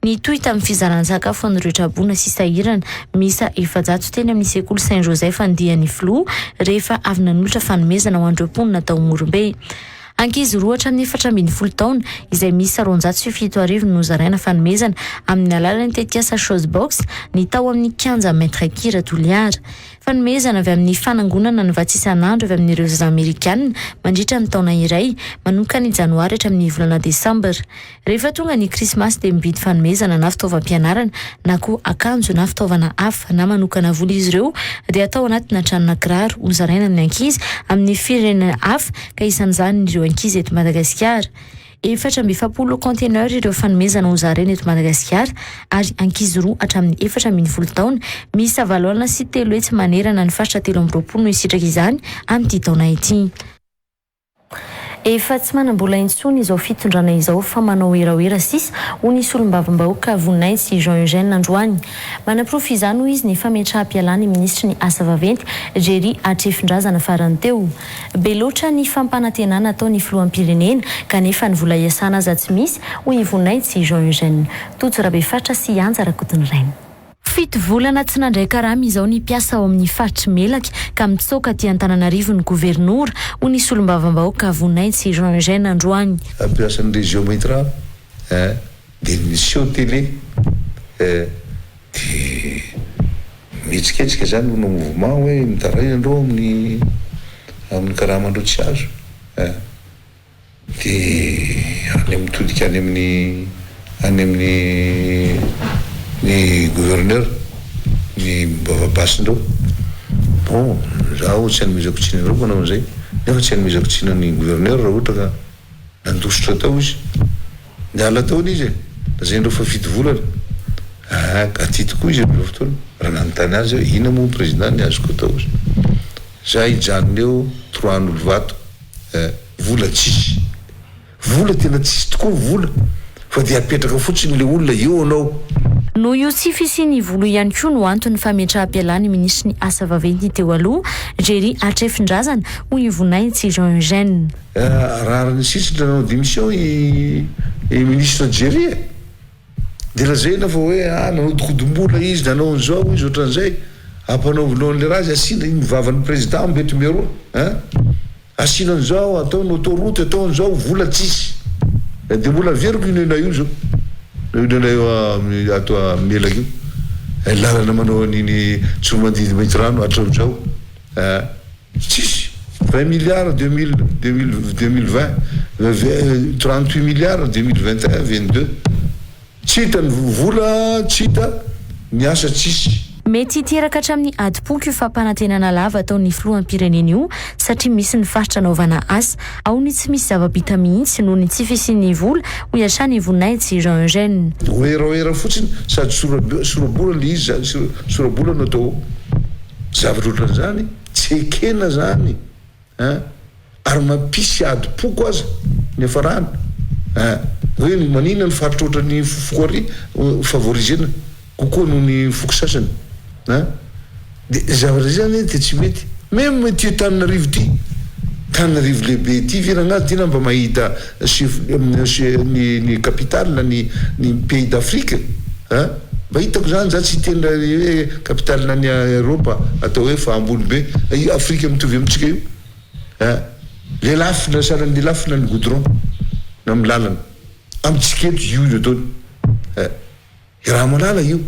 Nitohy tamin'ny fizaran-tsakafo an'ireo traboina sy sahirana miisa 400 teny amin'ny sekoly Saint Joseph ny dian'ny filoha rehefa avy nanolotra fanomezana ho an'ireo mponina tao Morombe. Ankizy roa hatramin'ny 14 taona, izay miisa 7200 no nozaraina fanomezana amin'ny alalan'ny tetikasa Chose Box ny tao amin'ny kianja Maitre Kira Toliara. Fanomezana avy amin'ny fanangonana ny vatsy isan'andro avy amin'ireo zaza amerikana mandritra ny taona iray, manomboka ny janoary hatramin'ny volana desambra. Rehefa tonga ny krismasy dia mividy fanomezana na fitaovam-pianarana na koa akanjo na fitaovana hafa na manokana vola izy ireo dia atao anatina tranona kiraro hozaraina amin'ny ankizy amin'ny firenena hafa ka isan'izany ireo ankizy eto Madagasikara. 44 conteneurs ireo fanomezana hozaraina eto Madagasikara ary ankizy roa hatramin'ny 14 taona miisa 308 manerana ny faritra 23 no hisitraka izany amin'ity taona ity. Efa tsy manam-bola intsony izao fitondrana izao fa manao heraohera sisa, hoy ny solombavambahoaka Voninahitsy Jean Eugène androany. Manaporofo izany, hoy izy, ny fametraham-pialan'ny minisitry ny asa vaventy, Jerry Hatrefindrazana farany teo. Be loatra ny fampanantenana ataon'ny filoham-pirenena kanefa ny vola hiasana aza tsy misy, hoy i Voninahitsy Jean Eugène. Tojo Rabefatra sy Anja Rakotonirainy. Fito volana tsy nandray karama izao ny mpiasa ao amin'ny faritr'i Melaky ka mitsoaka aty Antananarivo ny governora, hoy ny solombavambahoaka Voninahitsy Jean Eugène androany. Mpiasan'ny Région Maintirano eh, dia niseho télé eh, dia mihetsiketsika zany manao mouvement hoe mitaraina ndreo amin'ny amin'ny karamandreo tsy azo eh. Dia any mitodika any amin'ny any amin'ny ny gouverneur ny vavabasin-dreo. Bon, zaho tsy anomezako tsiny anareo manao an'izay, nefa tsy anomezako tsiny an'ny gouverneur raha ohatra ka. Nandositra tao izy. Niala tao anie izy e! Lazain'ireo fa fito volana. Aa, aty tokoa izy amin'izao fotoana. Raha nanontany azy aho, inona moa Président ny azoko atao hozy. Za hijanona eo trois an'Olovato. Eh, vola tsisy. Vola tena tsisy tokoa ny vola fa dia apetraka fotsiny le olona eo anao. Noho io tsy fisian'ny vola io ihany koa no anton'ny fametraham-pialan'ny minisitry ny asa vaventy teo aloha, Jerry Hatrefindrazana, hoy i Voninahitsy Jean Eugène. Rariny sisiny raha nanao démission i ministre Jerry e! Dia lazaina fa hoe ah nanodikodim-bola izy, nanao an'izao izy, ohatran'izay. Ampanaovinao an'ilay raha izy, asiana iny vavan'ny président mety miharoa hein! Asiana an'izao, atao ny autoroute, atao an'izao, vola tsisy. Dia mbola averiko io nenay io zao, io nenay io amin'ny ato Melaky io, lalana manao an'iny Tsoromandidy Maintirano hatramin'izao eh. Tsisy. 20 milliards 2000 2020, 38 milliards 2021, 22. Tsy hita ny vola, tsy hita ny asa tsisy. Mety hiteraka hatramin'ny adim-poko io fampanantenana lava ataon'ny filoham-pirenena io satria misy ny faritra anaovana asa, ao ny tsy misy zava-bita mihitsy noho ny tsy fisian'ny vola, hoy hatrany i Voninahitsy Jean Eugène. Oeraoera fotsiny sady sora-bola le izy zany, sora-bola no atao ao. Zavatra ohatran'izany tsy ekena zany Ein! Ary mampisy adim-poko aza ny hafarana ein! Hoe maninona ny faritra ohatran'ny foko ary favoriser-na kokoa noho ny foko sasany ein! De zavatra zay zany de tsy mety. Meme ity Antananarivo ity, Antananarivo lehibe ity ve rangah ty na mba mahita chef ny ny capitale ny ny pays d'Afrique ein! Mba hitako zany za tsy hiteny raha hoe capitale ny Eropa atao hoe fa ambony be i Afrika mitovy amintsika io eh! Lelafina sahala ny lelafina ny goudron na amin'ny lalana amintsika eto io no ataony eh! Ramalala io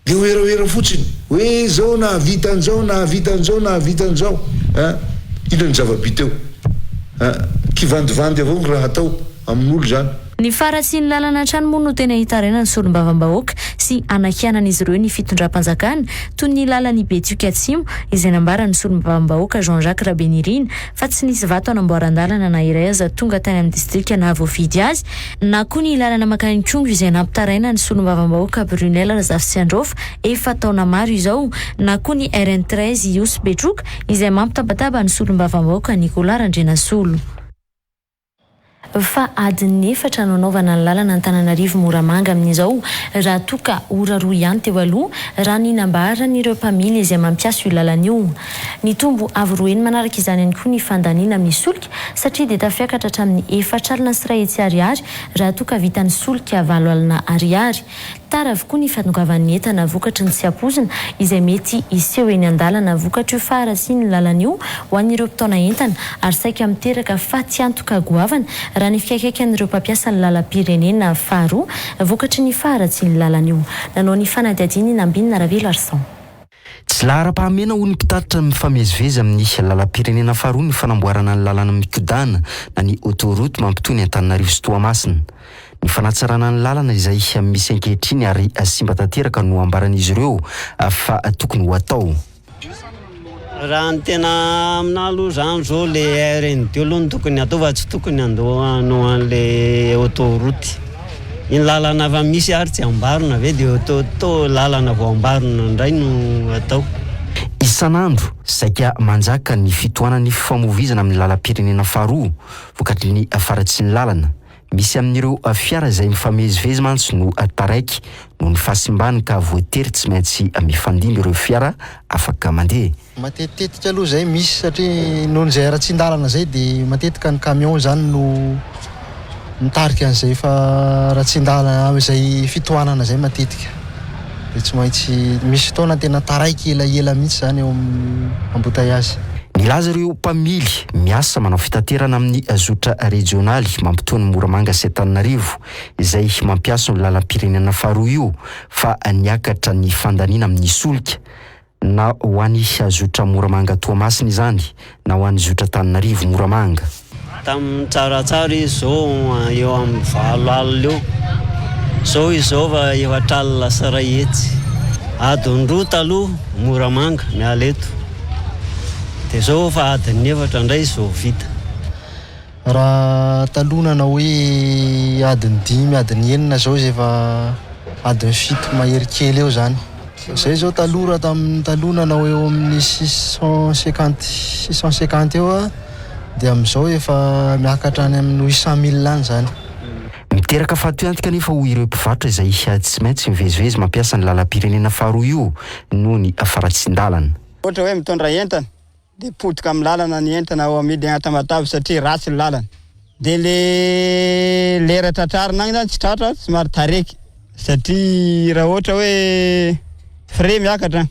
de werawera fotsiny hoe zao nahavita an'izao nahavita an'izao nahavita an'izao eh! Inona ny zava-bita eo eh! Kivandivandy avao ny raha atao amin'olo zany. Ny faharatsian'ny lalana hatrany moa no tena itarainan'ny solombavambahoaka sy anakianan'izy ireo ny fitondram-panjakana, toy ny lalan'i Betioky Atsimo izay nambaran'ny solombavambahoaka Jean Jacques Rabenirina fa tsy nisy vato hanamboaran-dalana na iray aza tonga tany amin'ny distrika nahavoafidy azy, na koa ny lalana mankany Ikongo izay nampitaraina ny solombavambahoaka Brunelle Razafitsiandraofa efa taona maro izao, na koa ny RN 13 Ihosy Betroka izay mampitabataba ny solombavambahoaka Nicolas Randrianasolo. Fa adin'ny efatra no anaovana ny lalana Antananarivo Moramanga amin'izao raha toa ka ora roa ihany teo aloha raha ny nambaran'ireo mpamily izay mampiasa io lalana io. Nitombo avo roa heny manaraka izany ihany koa ny fandaniana amin'ny solika satria dia tafiakatra hatramin'ny 1400 ariary raha toa ka vitan'ny solika 80 ariary. Tara avokoa ny fahatongavan'ny entana vokatry ny tsy ampoizina izay mety hiseho eny an-dalana vokatr'io faharasian'ny lalana io ho an'ireo mpitaona entana ary saika miteraka fatiantoka goavana raha ny fiaikaikan'ireo mpampiasa ny lalam-pirenena faharoa vokatry ny faharatsian'ny lalana io. Nanao ny fanadihadiana i Nambinina Raveloarison. Tsy laharam-pahamehana hoy ny mpitatitra mifamezivezy amin'ny lalam-pirenena faharoa ny fanamboarana ny lalana mikodana na ny autoroute mampitohy ny Antananarivo sy Toamasina. Ny fanatsarana ny lalana izay misy ankehitriny ary simba tanteraka no ambaran'izy ireo fa tokony ho atao. Raha ny tena aminah aloha zany zao le RN2 aloha no tokony atao fa tsy tokony andoha hanao an'le autoroute. Iny lalana efa misy ary tsy amboarina ve de auto lalana vao amboarina indray no atao. Isan'andro, saika manjaka ny fitohanan'ny fifamoivoizana amin'ny lalam-pirenena faharoa vokatry ny faharatsian'ny lalana. Misy amin'ireo fiara izay mifamezivezy mantsy no taraiky noho ny fahasimbany ka voatery tsy maintsy mifandimby ireo fiara afaka mandeha. Matetitetika aloha izay misy satria noho izay haratsian-dalana izay dia matetika ny camion izany no mitarika an'izay faharatsian-dalana izay fitohanana izay matetika. Dia tsy maintsy misy fotoana tena taraiky elaela mihitsy izany eo amin'ny embouteillage. Nilaza ireo mpamily miasa manao fitaterana amin'ny zotra rejionaly mampitohy an'i Moramanga sy Antananarivo izay mampiasa io lalam-pirenena faharoa io fa niakatra ny fandaniana amin'ny solika na ho an'ny zotra Moramanga Toamasina izany na ho an'ny zotra Antananarivo Moramanga. Tamin'ny tsaratsara izy izao eo amin'ny 80 eo. Izao izy izao efa 140. Adiny roa taloha Moramanga miala eto. Dia izao efa adiny efatra indray izy vao vita. Raha taloha nanao hoe adiny dimy, adiny enina zao izy efa adiny fito mahery kely eo zany. Zay zao taloha raha tamin'ny taloha nanao eo amin'ny 650, 650 eo a, dia amin'izao efa miakatra any amin'ny 800 mille any zany. Miteraka fatiantoka anefa hoy ireo mpivarotra izay tsy maintsy mivezivezy mampiasa ny lalam-pirenena faharoa io noho ny faharatsian-dalana. Ohatra hoe mitondra entana dia potika amin'ny lalana ny entana ao amidy agny Tamatave satria ratsy ny lalana. Dia le lera tratrarina agny zany tsy tratra somary tareky satria raha ohatra hoe frais miakatra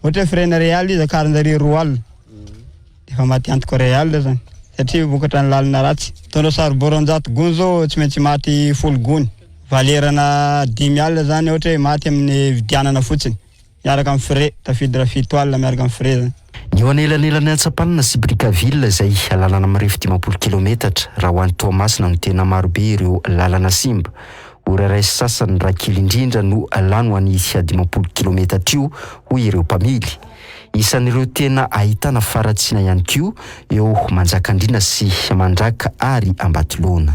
ohatra hoe frais-na real izy akarin-jareo 20 alina dia efa maty antoka 20 alina zany satria vokatra ny lalana ratsy. Mitondra saribao 200 gony zao tsy maintsy maty 10 gony, valerana 50 alina zany ohatra hoe maty amin'ny vidianana fotsiny. Miaraka amin'ny frais, tafiditra 70 alina miaraka amin'ny frais zany. Ny eo anelanelan'i Antsapanina sy Brickaville izay lalana mirefy 50 kilometatra raha ho any Toamasina no tena marobe ireo lalana simba. Ora iray sy sasany raha kely indrindra no lany ho an'io 50 kilometatra io hoy ireo mpamily. Isan'ireo tena ahitana faharatsiana ihany koa eo Manjakandriana sy Mandraka ary Ambatolaona.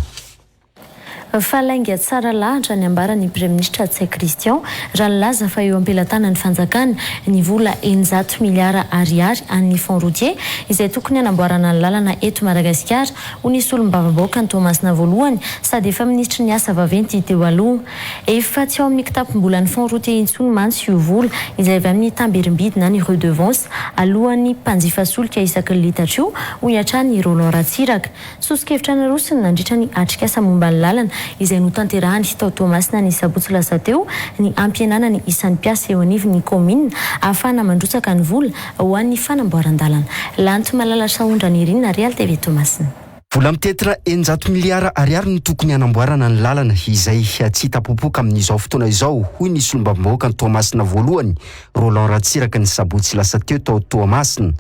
Fa lainga tsara lahatra ny ambaran'ny Praiminisitra Ntsay Christian raha nilaza fa eo am-pelatanan'ny fanjakana ny vola 600 miliara ariary an'ny Fonds routier izay tokony hanamboarana ny lalana eto Madagasikara ho ny solombavambahoakan'i Toamasina voalohany sady efa minisitry ny asa vaventy teo aloha. Efa tsy ao amin'ny kitapom-bolan'ny Fonds routier intsony mantsy io vola izay avy amin'ny tamberim-bidy na ny redevance aloan'ny mpanjifa solika isaky ny litatra io, hoy hatrany i Roland Ratsiraka. Soso-kevitra narosony nandritra ny atrikasa momba ny lalana izay notanterahany tao Toamasina ny sabotsy lasa teo ny hampihenana ny isan'ny mpiasa eo anivon'ny kaominina ahafahana mandrotsaka ny vola ho an'ny fanamboaran-dalana. Lanto Malala Sahondranirina, Real TV Toamasina. Vola mitentina 600 miliara ariary no tokony hanamboarana ny lalana izay tsy hita popoka amin'izao fotoana izao, hoy ny solombavambahoakan'i Toamasina voalohany, Roland Ratsiraka ny sabotsy lasa teo tao Toamasina.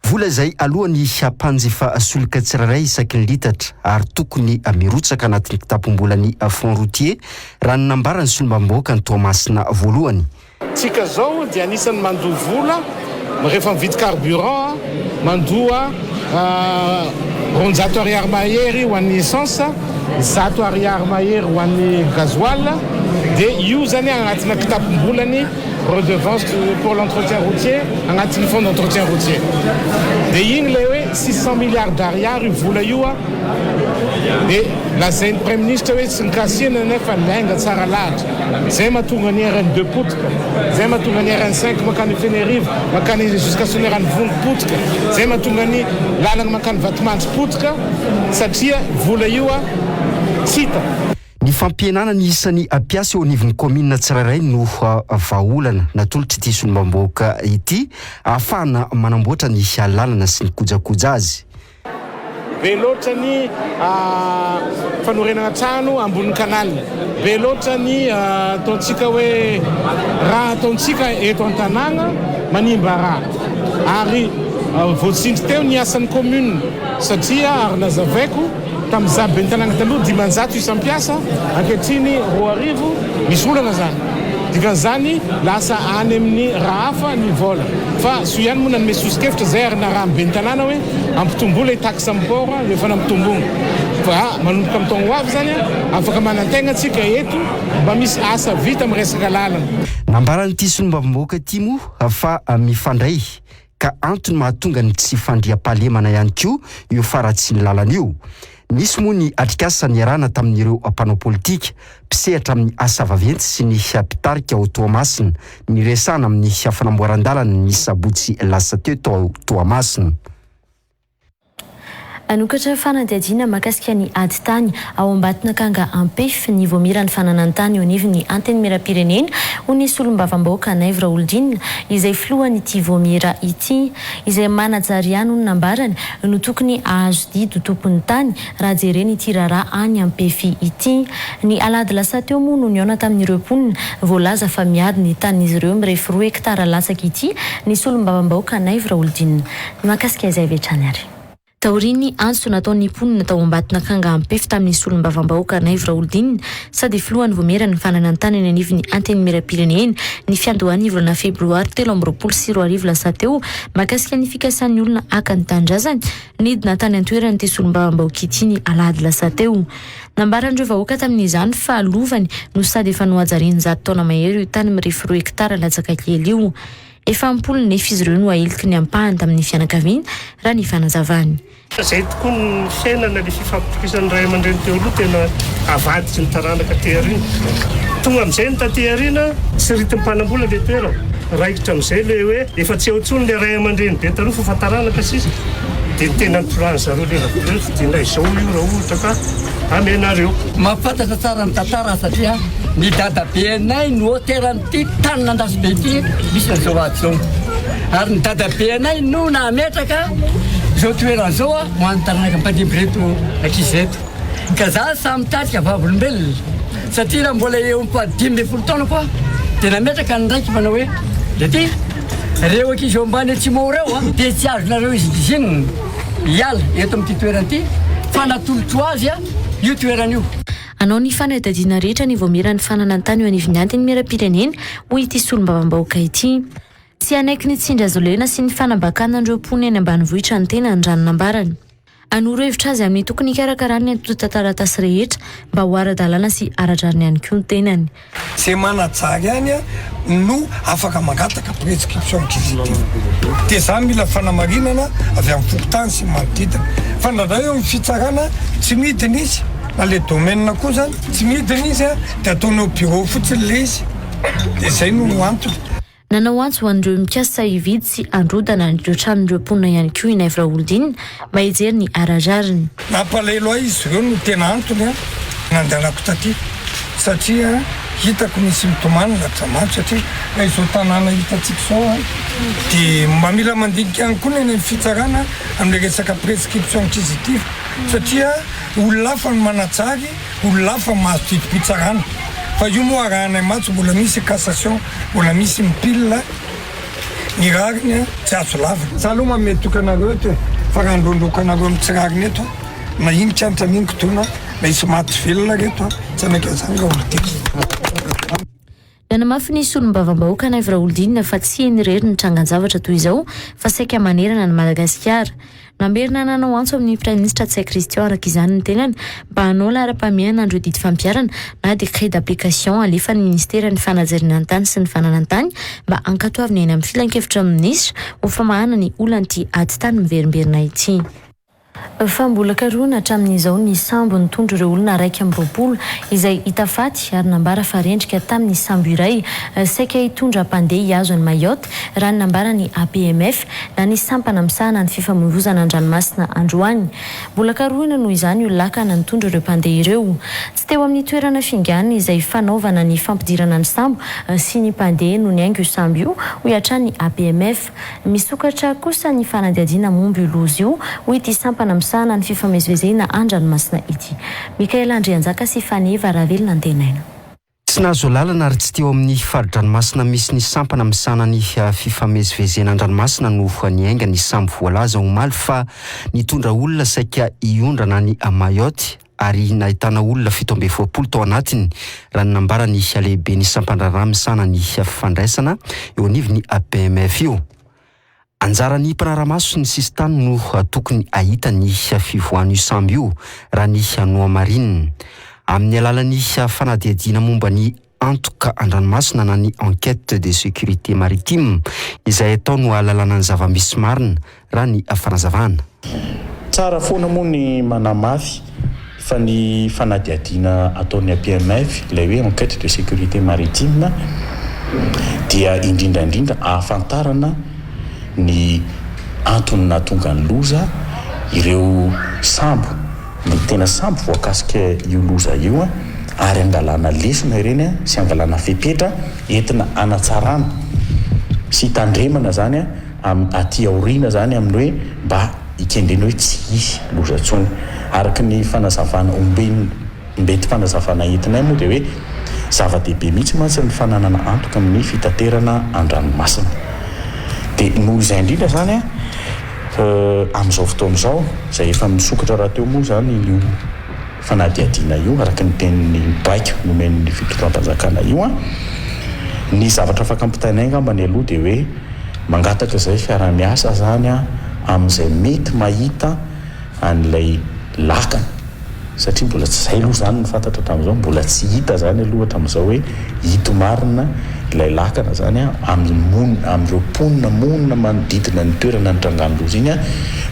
Vola izay alohan'ny mpanjifa solika tsirairay isaky ny litatra ary tokony mirotsaka anatin'ny kitapom-bolan'ny Fonds routier, raha ny nambaran'ny solombavambahoakan'i Toamasina voalohany. Tsika zao dia anisan'ny mandoa vola rehefa mividy carburant, mandoa 200 ariary mahery ho an'ny essence, 100 ariary mahery ho an'ny gasoil, dia io zany anatina kitapom-bolan'ny Redevance pour l'entretien routier agnatin'ny fonds d'entretien routier. Dia igny ilay hoe 600 milliards d'ariary io vola io a, dia lazain'ny Praiminisitra hoe tsy nikasihana nefa lainga tsara lahatra. Zay mahatonga ny RN deux potika, zay mahatonga ny RN cinq mankany Fenerivo, mankany jusqu'à Soanierana-Ivongo potika, zay mahatonga ny lalana mankany Vatomandry potika satria vola io a tsy hita. Ny fampihenana ny isan'ny mpiasa eo anivon'ny kaominina tsirairay no vahaolana natolotr'ity solombavambahoaka ity ahafahana manamboatra ny lalana sy ny kojakoja azy. Be loatra ny fanorenana trano ambonin'ny canal, be loatra ny ataontsika hoe raha ataontsika eto an-tanàna manimba raha ary voatsindry teo ny asan'ny commune satria ary nazavaiko Tamin'izaho ben'ny tanàna taloha 500 isam-piasa, ankehitriny 2000, misy olana izany. Dikan'izany lasa any amin'ny raha hafa ny vola. Fa soa ihany moa nanome soso-kevitra izay ary narahan'ny ben'ny tanàna hoe ampitomboa ilay taxe amin'ny port dia efa nampitomboina. Fa manomboka amin'ny taogno ho avy izany afaka manantegna tsika eto mba misy asa vita amin'ny resaka lalana. Nambaran'ity solombavambahoaka ity moa fa mifandray ka antony mahatonga ny tsy fandriampahalemana ihany koa io faharatsian'ny lalana io. Nisy moa ny atrikasa niarahana tamin'ireo mpanao politika, mpisehatra amin'ny asa vaventy sy ny mpitarika ao Toamasina, niresahana amin'ny fanamboaran-dalana ny sabotsy lasa teo tao Toamasina. Hanokatra fanadihadiana mahakasika ny ady tany ao Ambatonakanga Ampefy ny Voamieran'ny fananan-tany eo anivon'ny Antenimierampirenena, hoy ny solombavambahoaka Naivo Raholdina, izay filohan'ity Voamiera ity. Izay manajary ihany, hoy ny nambarany, no tokony hahazo didy ho tompon'ny tany raha jerena ity raharaha any Ampefy ity. Ny alahady lasa teo moa no nihaona tamin'ireo mponina voalaza fa miady ny tanin'izy ireo mirefy roa hektara latsaka ity ny solombavambahoaka Naivo Raholdina. Ny mahakasika izay avy hatrany ary. Taorian'ny antso nataon'ny mponina tao Ambatonakanga Ampefy tamin'ny solombavambahoaka Naivo Raholdina sady filohan'ny Vaomieran'ny fananan-tany eny anivon'ny Antenimierampirenena ny fiandohan'ny volana febroary 2023 lasa teo mahakasika ny fikasan'ny olona haka ny tanindrazany, nidina tany an-toerana ity solombavambahoaka ity ny alahady lasa teo. Nambaran'ireo vahoaka tamin'izany fa lovany no sady efa nohajariany 100 taona mahery io tany mirefy roa hektara latsaka kely io. Efa am-polony nefa izy ireo no ahiliky ny ampahany tamin'ny fianakaviany, raha ny fanazavany. Izay tokoa ny fiainana, ilay fifampitokisan'ny ray aman-dreny teo aloha tena avadiky ny taranaka aty aoriana. Tonga amin'izay ny taty aoriana, tsy ritim-panambola ilay toerana. Raikitra amin'izay ilay hoe efa tsy eo intsony ilay ray aman-dreny be taloha fa efa taranaka sisa. Dia ny tena nitorahan'ny zareo lela be hoe fidinay izao io raha ohatra ka amenareo. Mahafantatra tsara ny tantara satria ny dadabenay no auteur-n'ity tanin'Andasibe ity misy an'izao ady izao. Ary ny dadabenay no nametraka izao toerana izao ho an'ny taranaka mpandimby ireto ankizy ireto. Ka za samy mitarika vavolombelona satria raha mbola eo amin'ny faha 15 taonako aho dia nametraka ny raiko manao hoe Lety, reo ankizy eo ambany atsimo ao reo dia tsy azonareo izingizinina hiala eto amin'ity toerana ity fa natolotro azy io toerana io. Hanao ny fanadihadiana rehetra ny Vaomieran'ny fananan-tany eo anivon'ny Antenimierampirenena, hoy ity solombavambahoaka ity. Tsy hanaiky ny tsindry hazolena sy ny fanambakana an'ireo mponina eny ambanivohitra ny tenany, raha ny nambarany. Hanoro hevitra azy amin'ny tokony hikarakarany ny antontan-taratasy rehetra mba ho ara-dalàna sy ara-drariny ihany koa ny tenany. Izay manajary ihany no afaka mangataka prescription inquisitive. Dia za mila fanamarinana avy amin'ny fokontany sy ny manodidina. Fa indraindray eo amin'ny fitsarana tsy midina izy, na le domaine koa zany tsy midina izy dia ataony ao bureau fotsiny le izy. Dia izay no antony. Nanao antso ho an'ireo mikasa hividy sy handrodana ireo tranon'ireo mponina ihany koa i Naivo Raholdina mba hijery ny ara-drariny. Nampalahelo ahy izy ireo no tena antony nandehanako taty satria hitako misy mitomany latsa-maty satria raha izao tanàna hitantsika izao dia mba mila mandinika ihany koa ny any amin'ny fitsarana amin'ilay resaka prescription inquisitive satria olona hafa no manajary Olona hafa mahazo didim-pitsarana fa io moa arahanay maso mbola misy cassation mbola misy mipil ny rariny tsy azo lavina. Za aloha manome toky anareo eto e, fa raha androandroako anareo amin'ny tsy rariny eto na ino kiantra na ino kidona na hisy maty tsy velona reto tsy hanaiky an'izany raha olon-tiako. Nanamafy ny solombavambahoaka Naivo Raholdina fa tsy eny irery ny trangan-javatra toy izao fa saika manerana an'i Madagasikara. Namerina nanao antso amin'ny Praiminisitra Ntsay Christian araka izany ny tenany mba hanao laharam-pahamehana an'ireo didy fampiharana na décret d'application alefan'ny Ministeran'ny fanajariana ny tany sy ny fananan-tany mba hankatoavina eny amin'ny filankevitra minisitra ho famahana ny olan'ity ady tany miverimberina ity. Fa mbola karohina hatramin'izao ny sambo nitondra ireo olona 21 izay hita faty ary nambara fa rendrika tamin'ny sambo iray saika hitondra mpandeha hihazo an'i Mayotte, raha ny nambaran'ny APMF na ny sampana misahana ny fifamoivozana an-dranomasina androany. Mbola karohina noho izany io lakana nitondra ireo mpandeha ireo. Tsy teo amin'ny toerana fiangana izay fanaovana ny fampidirana ny sambo sy ny mpandeha no niainga io sambo io, hoy hatrany ny APMF. Misokatra kosa ny fanadihadiana momba io loza io, hoy ity sampana misahana ny fifamezivezena an-dranomasina ity. Michaël Andrianjaka sy Faneva Ravelonantenaina. Tsy nahazo alalana ary tsy teo amin'ny fari-dranomasina misy ny sampana misahana ny fifamezivezena an-dranomasina no niainga ny sambo voalaza omaly fa nitondra olona saika hiondrana any Mayotte ary nahitana olona 47 tao anatiny, raha ny nambaran'ny lehiben'ny sampandraharaha misahana ny fifandraisana eo anivon'ny APMF io. Anjaran'ny mpanara-maso ny sisintany no tokony hahita ny fivoahan'io sambo io, raha ny nohamarininy. Amin'ny alalan'ny fanadihadiana momba ny antoka an-dranomasina na ny enquête de sécurité maritime izay atao no ahalalana ny zava-misy marina, raha ny fanazavana. Tsara foana moa ny manamafy fa ny fanadihadiana ataon'ny APMF, ilay hoe enquête de sécurité maritime, dia indrindra indrindra ahafantarana ny antony nahatonga ny loza, ireo sambo, ny tena sambo voakasika io loza io ary angalana lesona ireny sy angalana fepetra entina hanatsarana sy hitandremana izany aty aoriana izany amin'ny hoe mba hikendrena hoe tsy hisy loza intsony. Araka ny fanazavana omben'ny mbetim-panazavana entinay moa dia hoe zava-dehibe mihitsy mantsy ny fananana antoka amin'ny fitaterana an-dranomasina. Dia noho izay indrindra izany. Amin'izao fotoana izao, izay efa misokatra rahateo moa izany io fanadihadiana io, araka ny tenin'ny baiko nomen'ny fitondram-panjakana io, ny zavatra afaka ampitainay angambany aloha dia hoe mangataka izay fiaraha-miasa izany amin'izay mety mahita an'ilay lakana satria mbola tsy izay aloha izany no fantatra hatramin'izao, mbola tsy hita izany aloha hatramin'izao hoe ito marina ilay lakana izany amin'ny monina, amin'ireo mponina monina manodidina ny toerana nitrangan'ny loza iny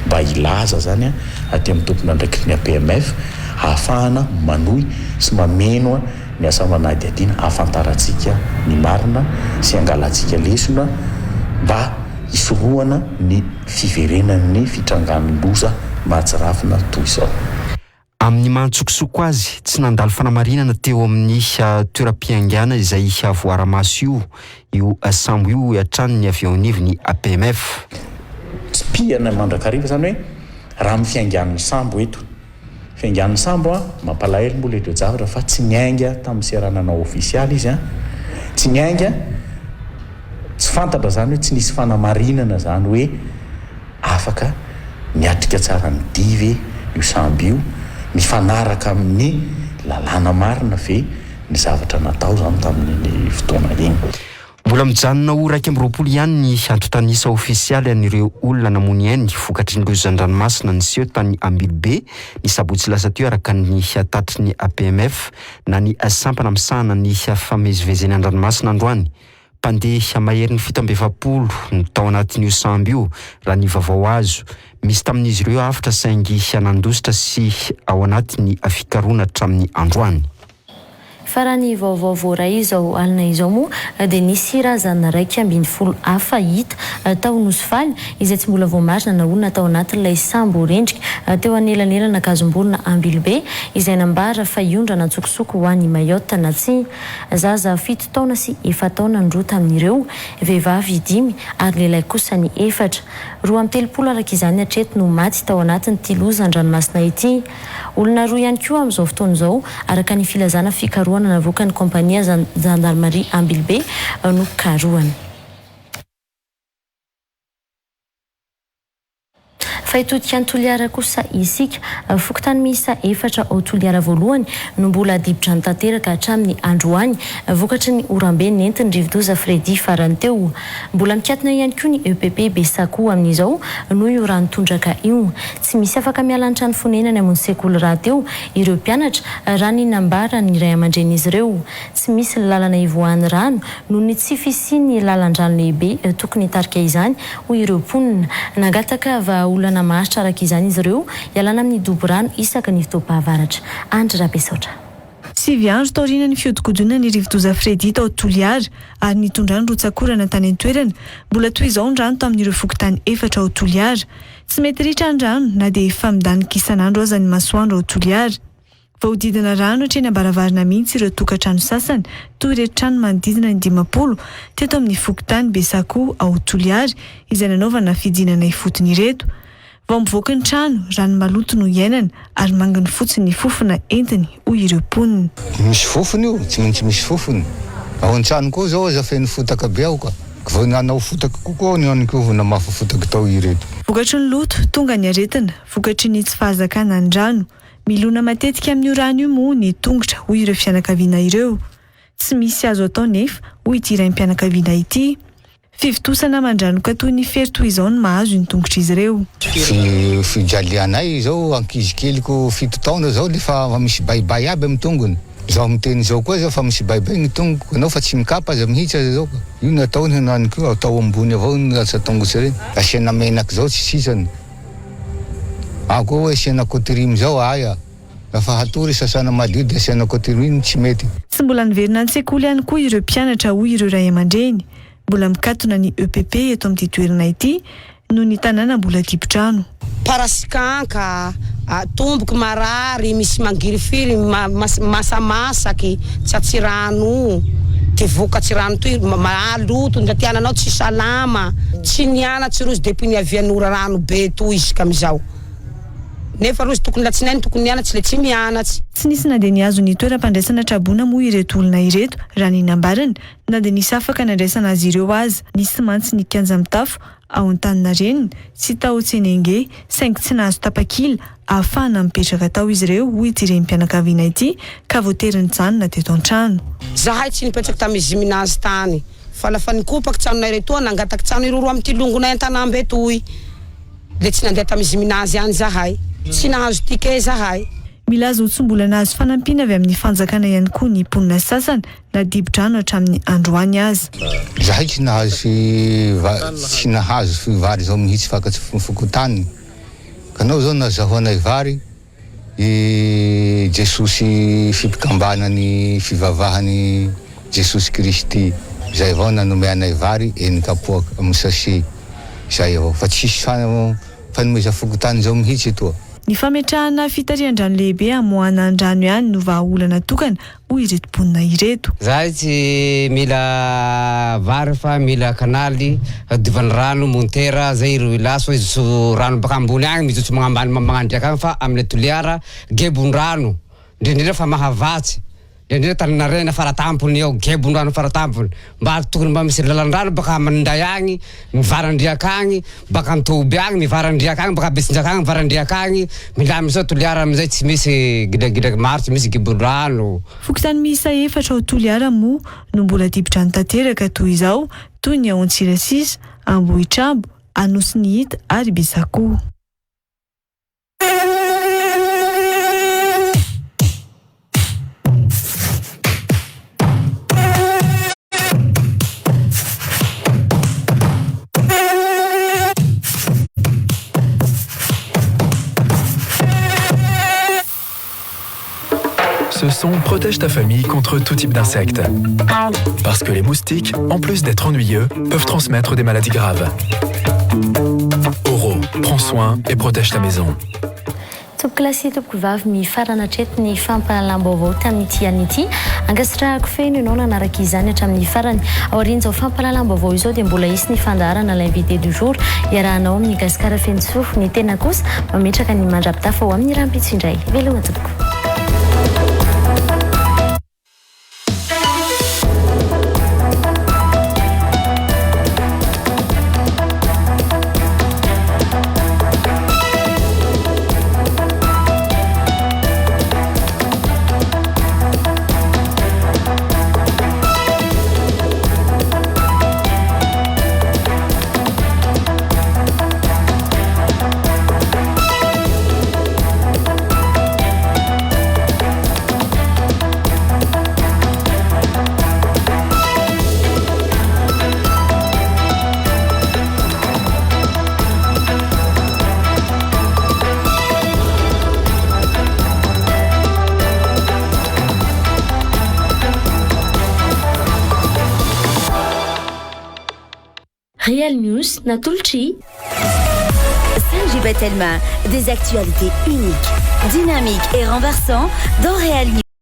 mba hilaza izany aty amin'ny tompon'andraikitry ny APMF hahafahana manohy sy mameno ny asa aman'adihadiana hahafantarantsika ny marina sy hangalantsika lesona mba hisorohana ny fiverenan'ny fitrangan'ny loza mahatsiravina toy izao. Amin'ny maha antsokosoko azy, tsy nandalo fanamarinana teo amin'ny toeram-piaingàna izay voara-maso io io sambo io hoy hatrany ny avy eo anivon'ny APMF. Tsipihana mandrakariva izany hoe raha amin'ny fiaingàn'ny sambo eto. Fiaingan'ny sambo an, mampalahelo moa ilay toe-javatra fa tsy niainga tamin'ny seranana ofisialy izy an, tsy niainga, tsy fantatra izany hoe tsy nisy fanamarinana izany hoe afaka miatrika tsara ny dia ve io sambo io, mifanaraka amin'ny lalàna marina ve ny zavatra natao izany tamin'iny fotoana iny. Mbola mijanona ho 21 ihany ny antontan'isa ofisialy an'ireo olona namoy ny ainy vokatry ny lozan-dranomasina niseho tany Ambilobe ny sabotsy lasa teo araka ny tatitry ny APMF na ny sampana misahana ny famezivezena an-dranomasina androany. Mpandeha maherin'ny 47 no tao anatin'io sambo io raha ny vaovao azo. Misy tamin'izy ireo avotra saingy nandositra sy ao anatin'ny fikarohana hatramin'ny androany. Fa raha ny vaovao voaray izao alina izao moa dia nisy razana 11 hafa hita tao Nosy Faly izay tsy mbola voamarina na olona tao anatin'ilay sambo rendrika teo anelanelan'Ankazomborona Ambilobe izay nambara fa hiondrana an-tsokosoko ho any Mayotte na tsia. Zaza fito taona sy efa-taona ny roa tamin'ireo, vehivavy dimy ary lehilahy kosa ny efatra. 32 araka izany hatreto no maty tao anatin'ity loza an-dranomasina ity. Olona roa ihany koa amin'izao fotoana izao, araka ny filazana fikarohana navoakan'ny kaompania zandarimaria Ambilobe no karohana. Fa hitodika any Toliara kosa isika. Fokontany miisa efatra ao Toliara voalohany no mbola dibo-drano tanteraka hatramin'ny androany, vokatry ny oram-be nentin'ny rivodoza Freddy farany teo. Mbola mikatona ihany koa ny EPP Besakoa amin'izao noho io rano tondraka io. Tsy misy afaka miala ny trano fonenany hamonjy sekoly rahateo ireo mpianatra, raha ny nambaran'ny ray aman-drenin'izy ireo. Tsy misy lalana ivoahan'ny rano noho ny tsy fisian'ny lalan-drano lehibe tokony hitarika izany, hoy ireo mponina. Nangataka vahaolana maharitra araka izany izy ireo hialana amin'ny dobo rano isaky ny fotoam-pahavaratra. Andry Rabesaotra. Sivy andro taorian'ny fihodinkodinan'ny rivodoza Freddy tao Toliara ary nitondrany rotsak'orana tany an-toerana, mbola toy izao ny rano tamin'ireo fokontany efatra ao Toliara. Tsy mety ritra ny rano na dia efa midanika isan'andro aza ny masoandro ao Toliara. Voahodidina rano hatreny am-baravarana mihitsy ireo tokantrano sasany toy ireto trano manodidina ny 50 teto amin'ny fokontany Besakoa ao Toliara izay nanaovana fidinana ifotony ireto. Vao mivoaka ny trano, rano maloto no iainana ary manginy fotsiny ny fofona entiny, hoy ireo mponina. Misy fofona io, tsy maintsy misy fofona. Ao an-trano koa izao aza feno fotaka be ao ka. Vao nanao fotaka kokoa aho niany koa vao namafa fotaka tao ireto. Vokatry ny loto, tonga ny aretina, vokatry ny tsy fahazakana ny rano. Milona matetika amin'io rano io moa ny tongotra, hoy ireo fianakaviana ireo. Tsy misy azo atao nefa, hoy ity raim-pianakaviana ity. Fivontosana aman-dranoka toy ny fery toy izao no mahazo ny tongotr'izy ireo. Fijalianay izao ankizy keliko fito taona zao nefa misy baibay aby amin'ny tongony. Zaho miteny izao koa aza fa misy baibay ny tongoko, enao fa tsy mikapa aza mihitsy aza zao ka. Io ny ataony henany koa atao ambony avao ny ratsan-tongotra ireny. Asiana menaky zao tsy sitrany. Ao koa hoe asiana cotrime zao aia. Rafa hatory sasana madio dia asiana cotrime tsy mety. Tsy mbola niverina an-tsekoly ihany koa ireo mpianatra hoy ireo ray aman-dreny. Mbola mikatona ny EPP eto amin'ity toerana ity noho ny tanàna mbola dibo-drano. Parasikanka, tomboky marary, misy mangirifiry, masamasaky, tsy atsirano, ty vokatsy rano toy maloto, ndra ty ananao tsy salama, tsy nianatsy rozy depuis niavian'ny ora rano be toy zikamizao. Nefa rozy tokony latsinainy tokony nianatsy le tsy mianatsy. Tsy nisy na dia nihazo ny toeram-pandraisana traboina moa ireto olona ireto, raha ny nambarany, na dia nisy afaka nandraisana azy ireo aza. Nisy mantsy ny kianja mitafo. ao Antaninarenina sy tao Tsenenge saingy tsy nahazo tapakila ahafahana mipetraka tao izy ireo hoy ity renim-pianakaviana ity ka voatery nijanona teto an-trano. Zahay tsy nipetraky tamy ziminazy tany fa lafa nikopaky tranonay retoa nangataky trano iroroa amy ty longonay an-tanambe toy le tsy nandeha tamy ziminazy any zahay tsy nahazo ticket zahay. Milaza ho tsy mbola nahazo fanampiana avy amin'ny fanjakana ihany koa ny mponina sasany na dibo-drano hatramin'ny androany aza. Zahay tsy nahazo tsy nahazo vary zao mihitsy faka tsy fokontany ka nao zao nazahoanay vary i Jesosy fipikambanany fivavahany Jesosy Kristy zay avao nanome anay vary eny kapoaka am sachet zay avao fa tsisy fanomeza fokontany zao mihitsy etoa. Ny fametrahana fitarihan-drano lehibe hamoahana ny rano ihany no vahaolana tokana hoy ireto mponina ireto. Zahay tsy mila vary fa mila kanaly hadiovan'ny rano montera zay ro ilaso hizotso rano baka ambony agny mizotso magnambany magnandriaka agny fa aminy Toliara gebon-drano ndrindrindra fa Mahavatsy ndrindrindra Tananarena faratampony ao gebon-drano faratampony mba tokony mba misy lalan-drano baka Maninday agny mivarandriaka agny baka Antohobe agny mivarandriaka agny baka Betsinjaka agny mivarandriaka agny milamy soa Toliara amizay tsy misy gidragidraky maro tsy misy gibon-drano. Fokontany miisa efatra ao Toliara moa no mbola dibo-drano tanteraka toy izao, toy ny ao Antsirasisa, Ambohitrabo, Anosinihita ary Besakoa. Ce son protège ta famille contre tout type d'insectes. Parce que les moustiques, en plus d'être ennuyeux, peuvent transmettre des maladies graves. Oro, prends soin et protège ta maison. Tompokolahy sy tompokovavy, mifarana hatreto ny fampahalalam-baovao tamin'ity alina ity. Ankasitrahako feno ianao nanaraka izany hatramin'ny farany. Aorian'izao fampahalalam-baovao izao dia mbola hisy ny fandaharana L'invité du jour iarahanao amin'i Gasikara Fenosoa. Ny tena kosa mametraka ny mandra-pitafa ho amin'ny rahampitso indray. Veloma tompoko. Real News natolotr'i. Saint Gilbert Telma, des actualités uniques, dynamiques et renversant dans Real News.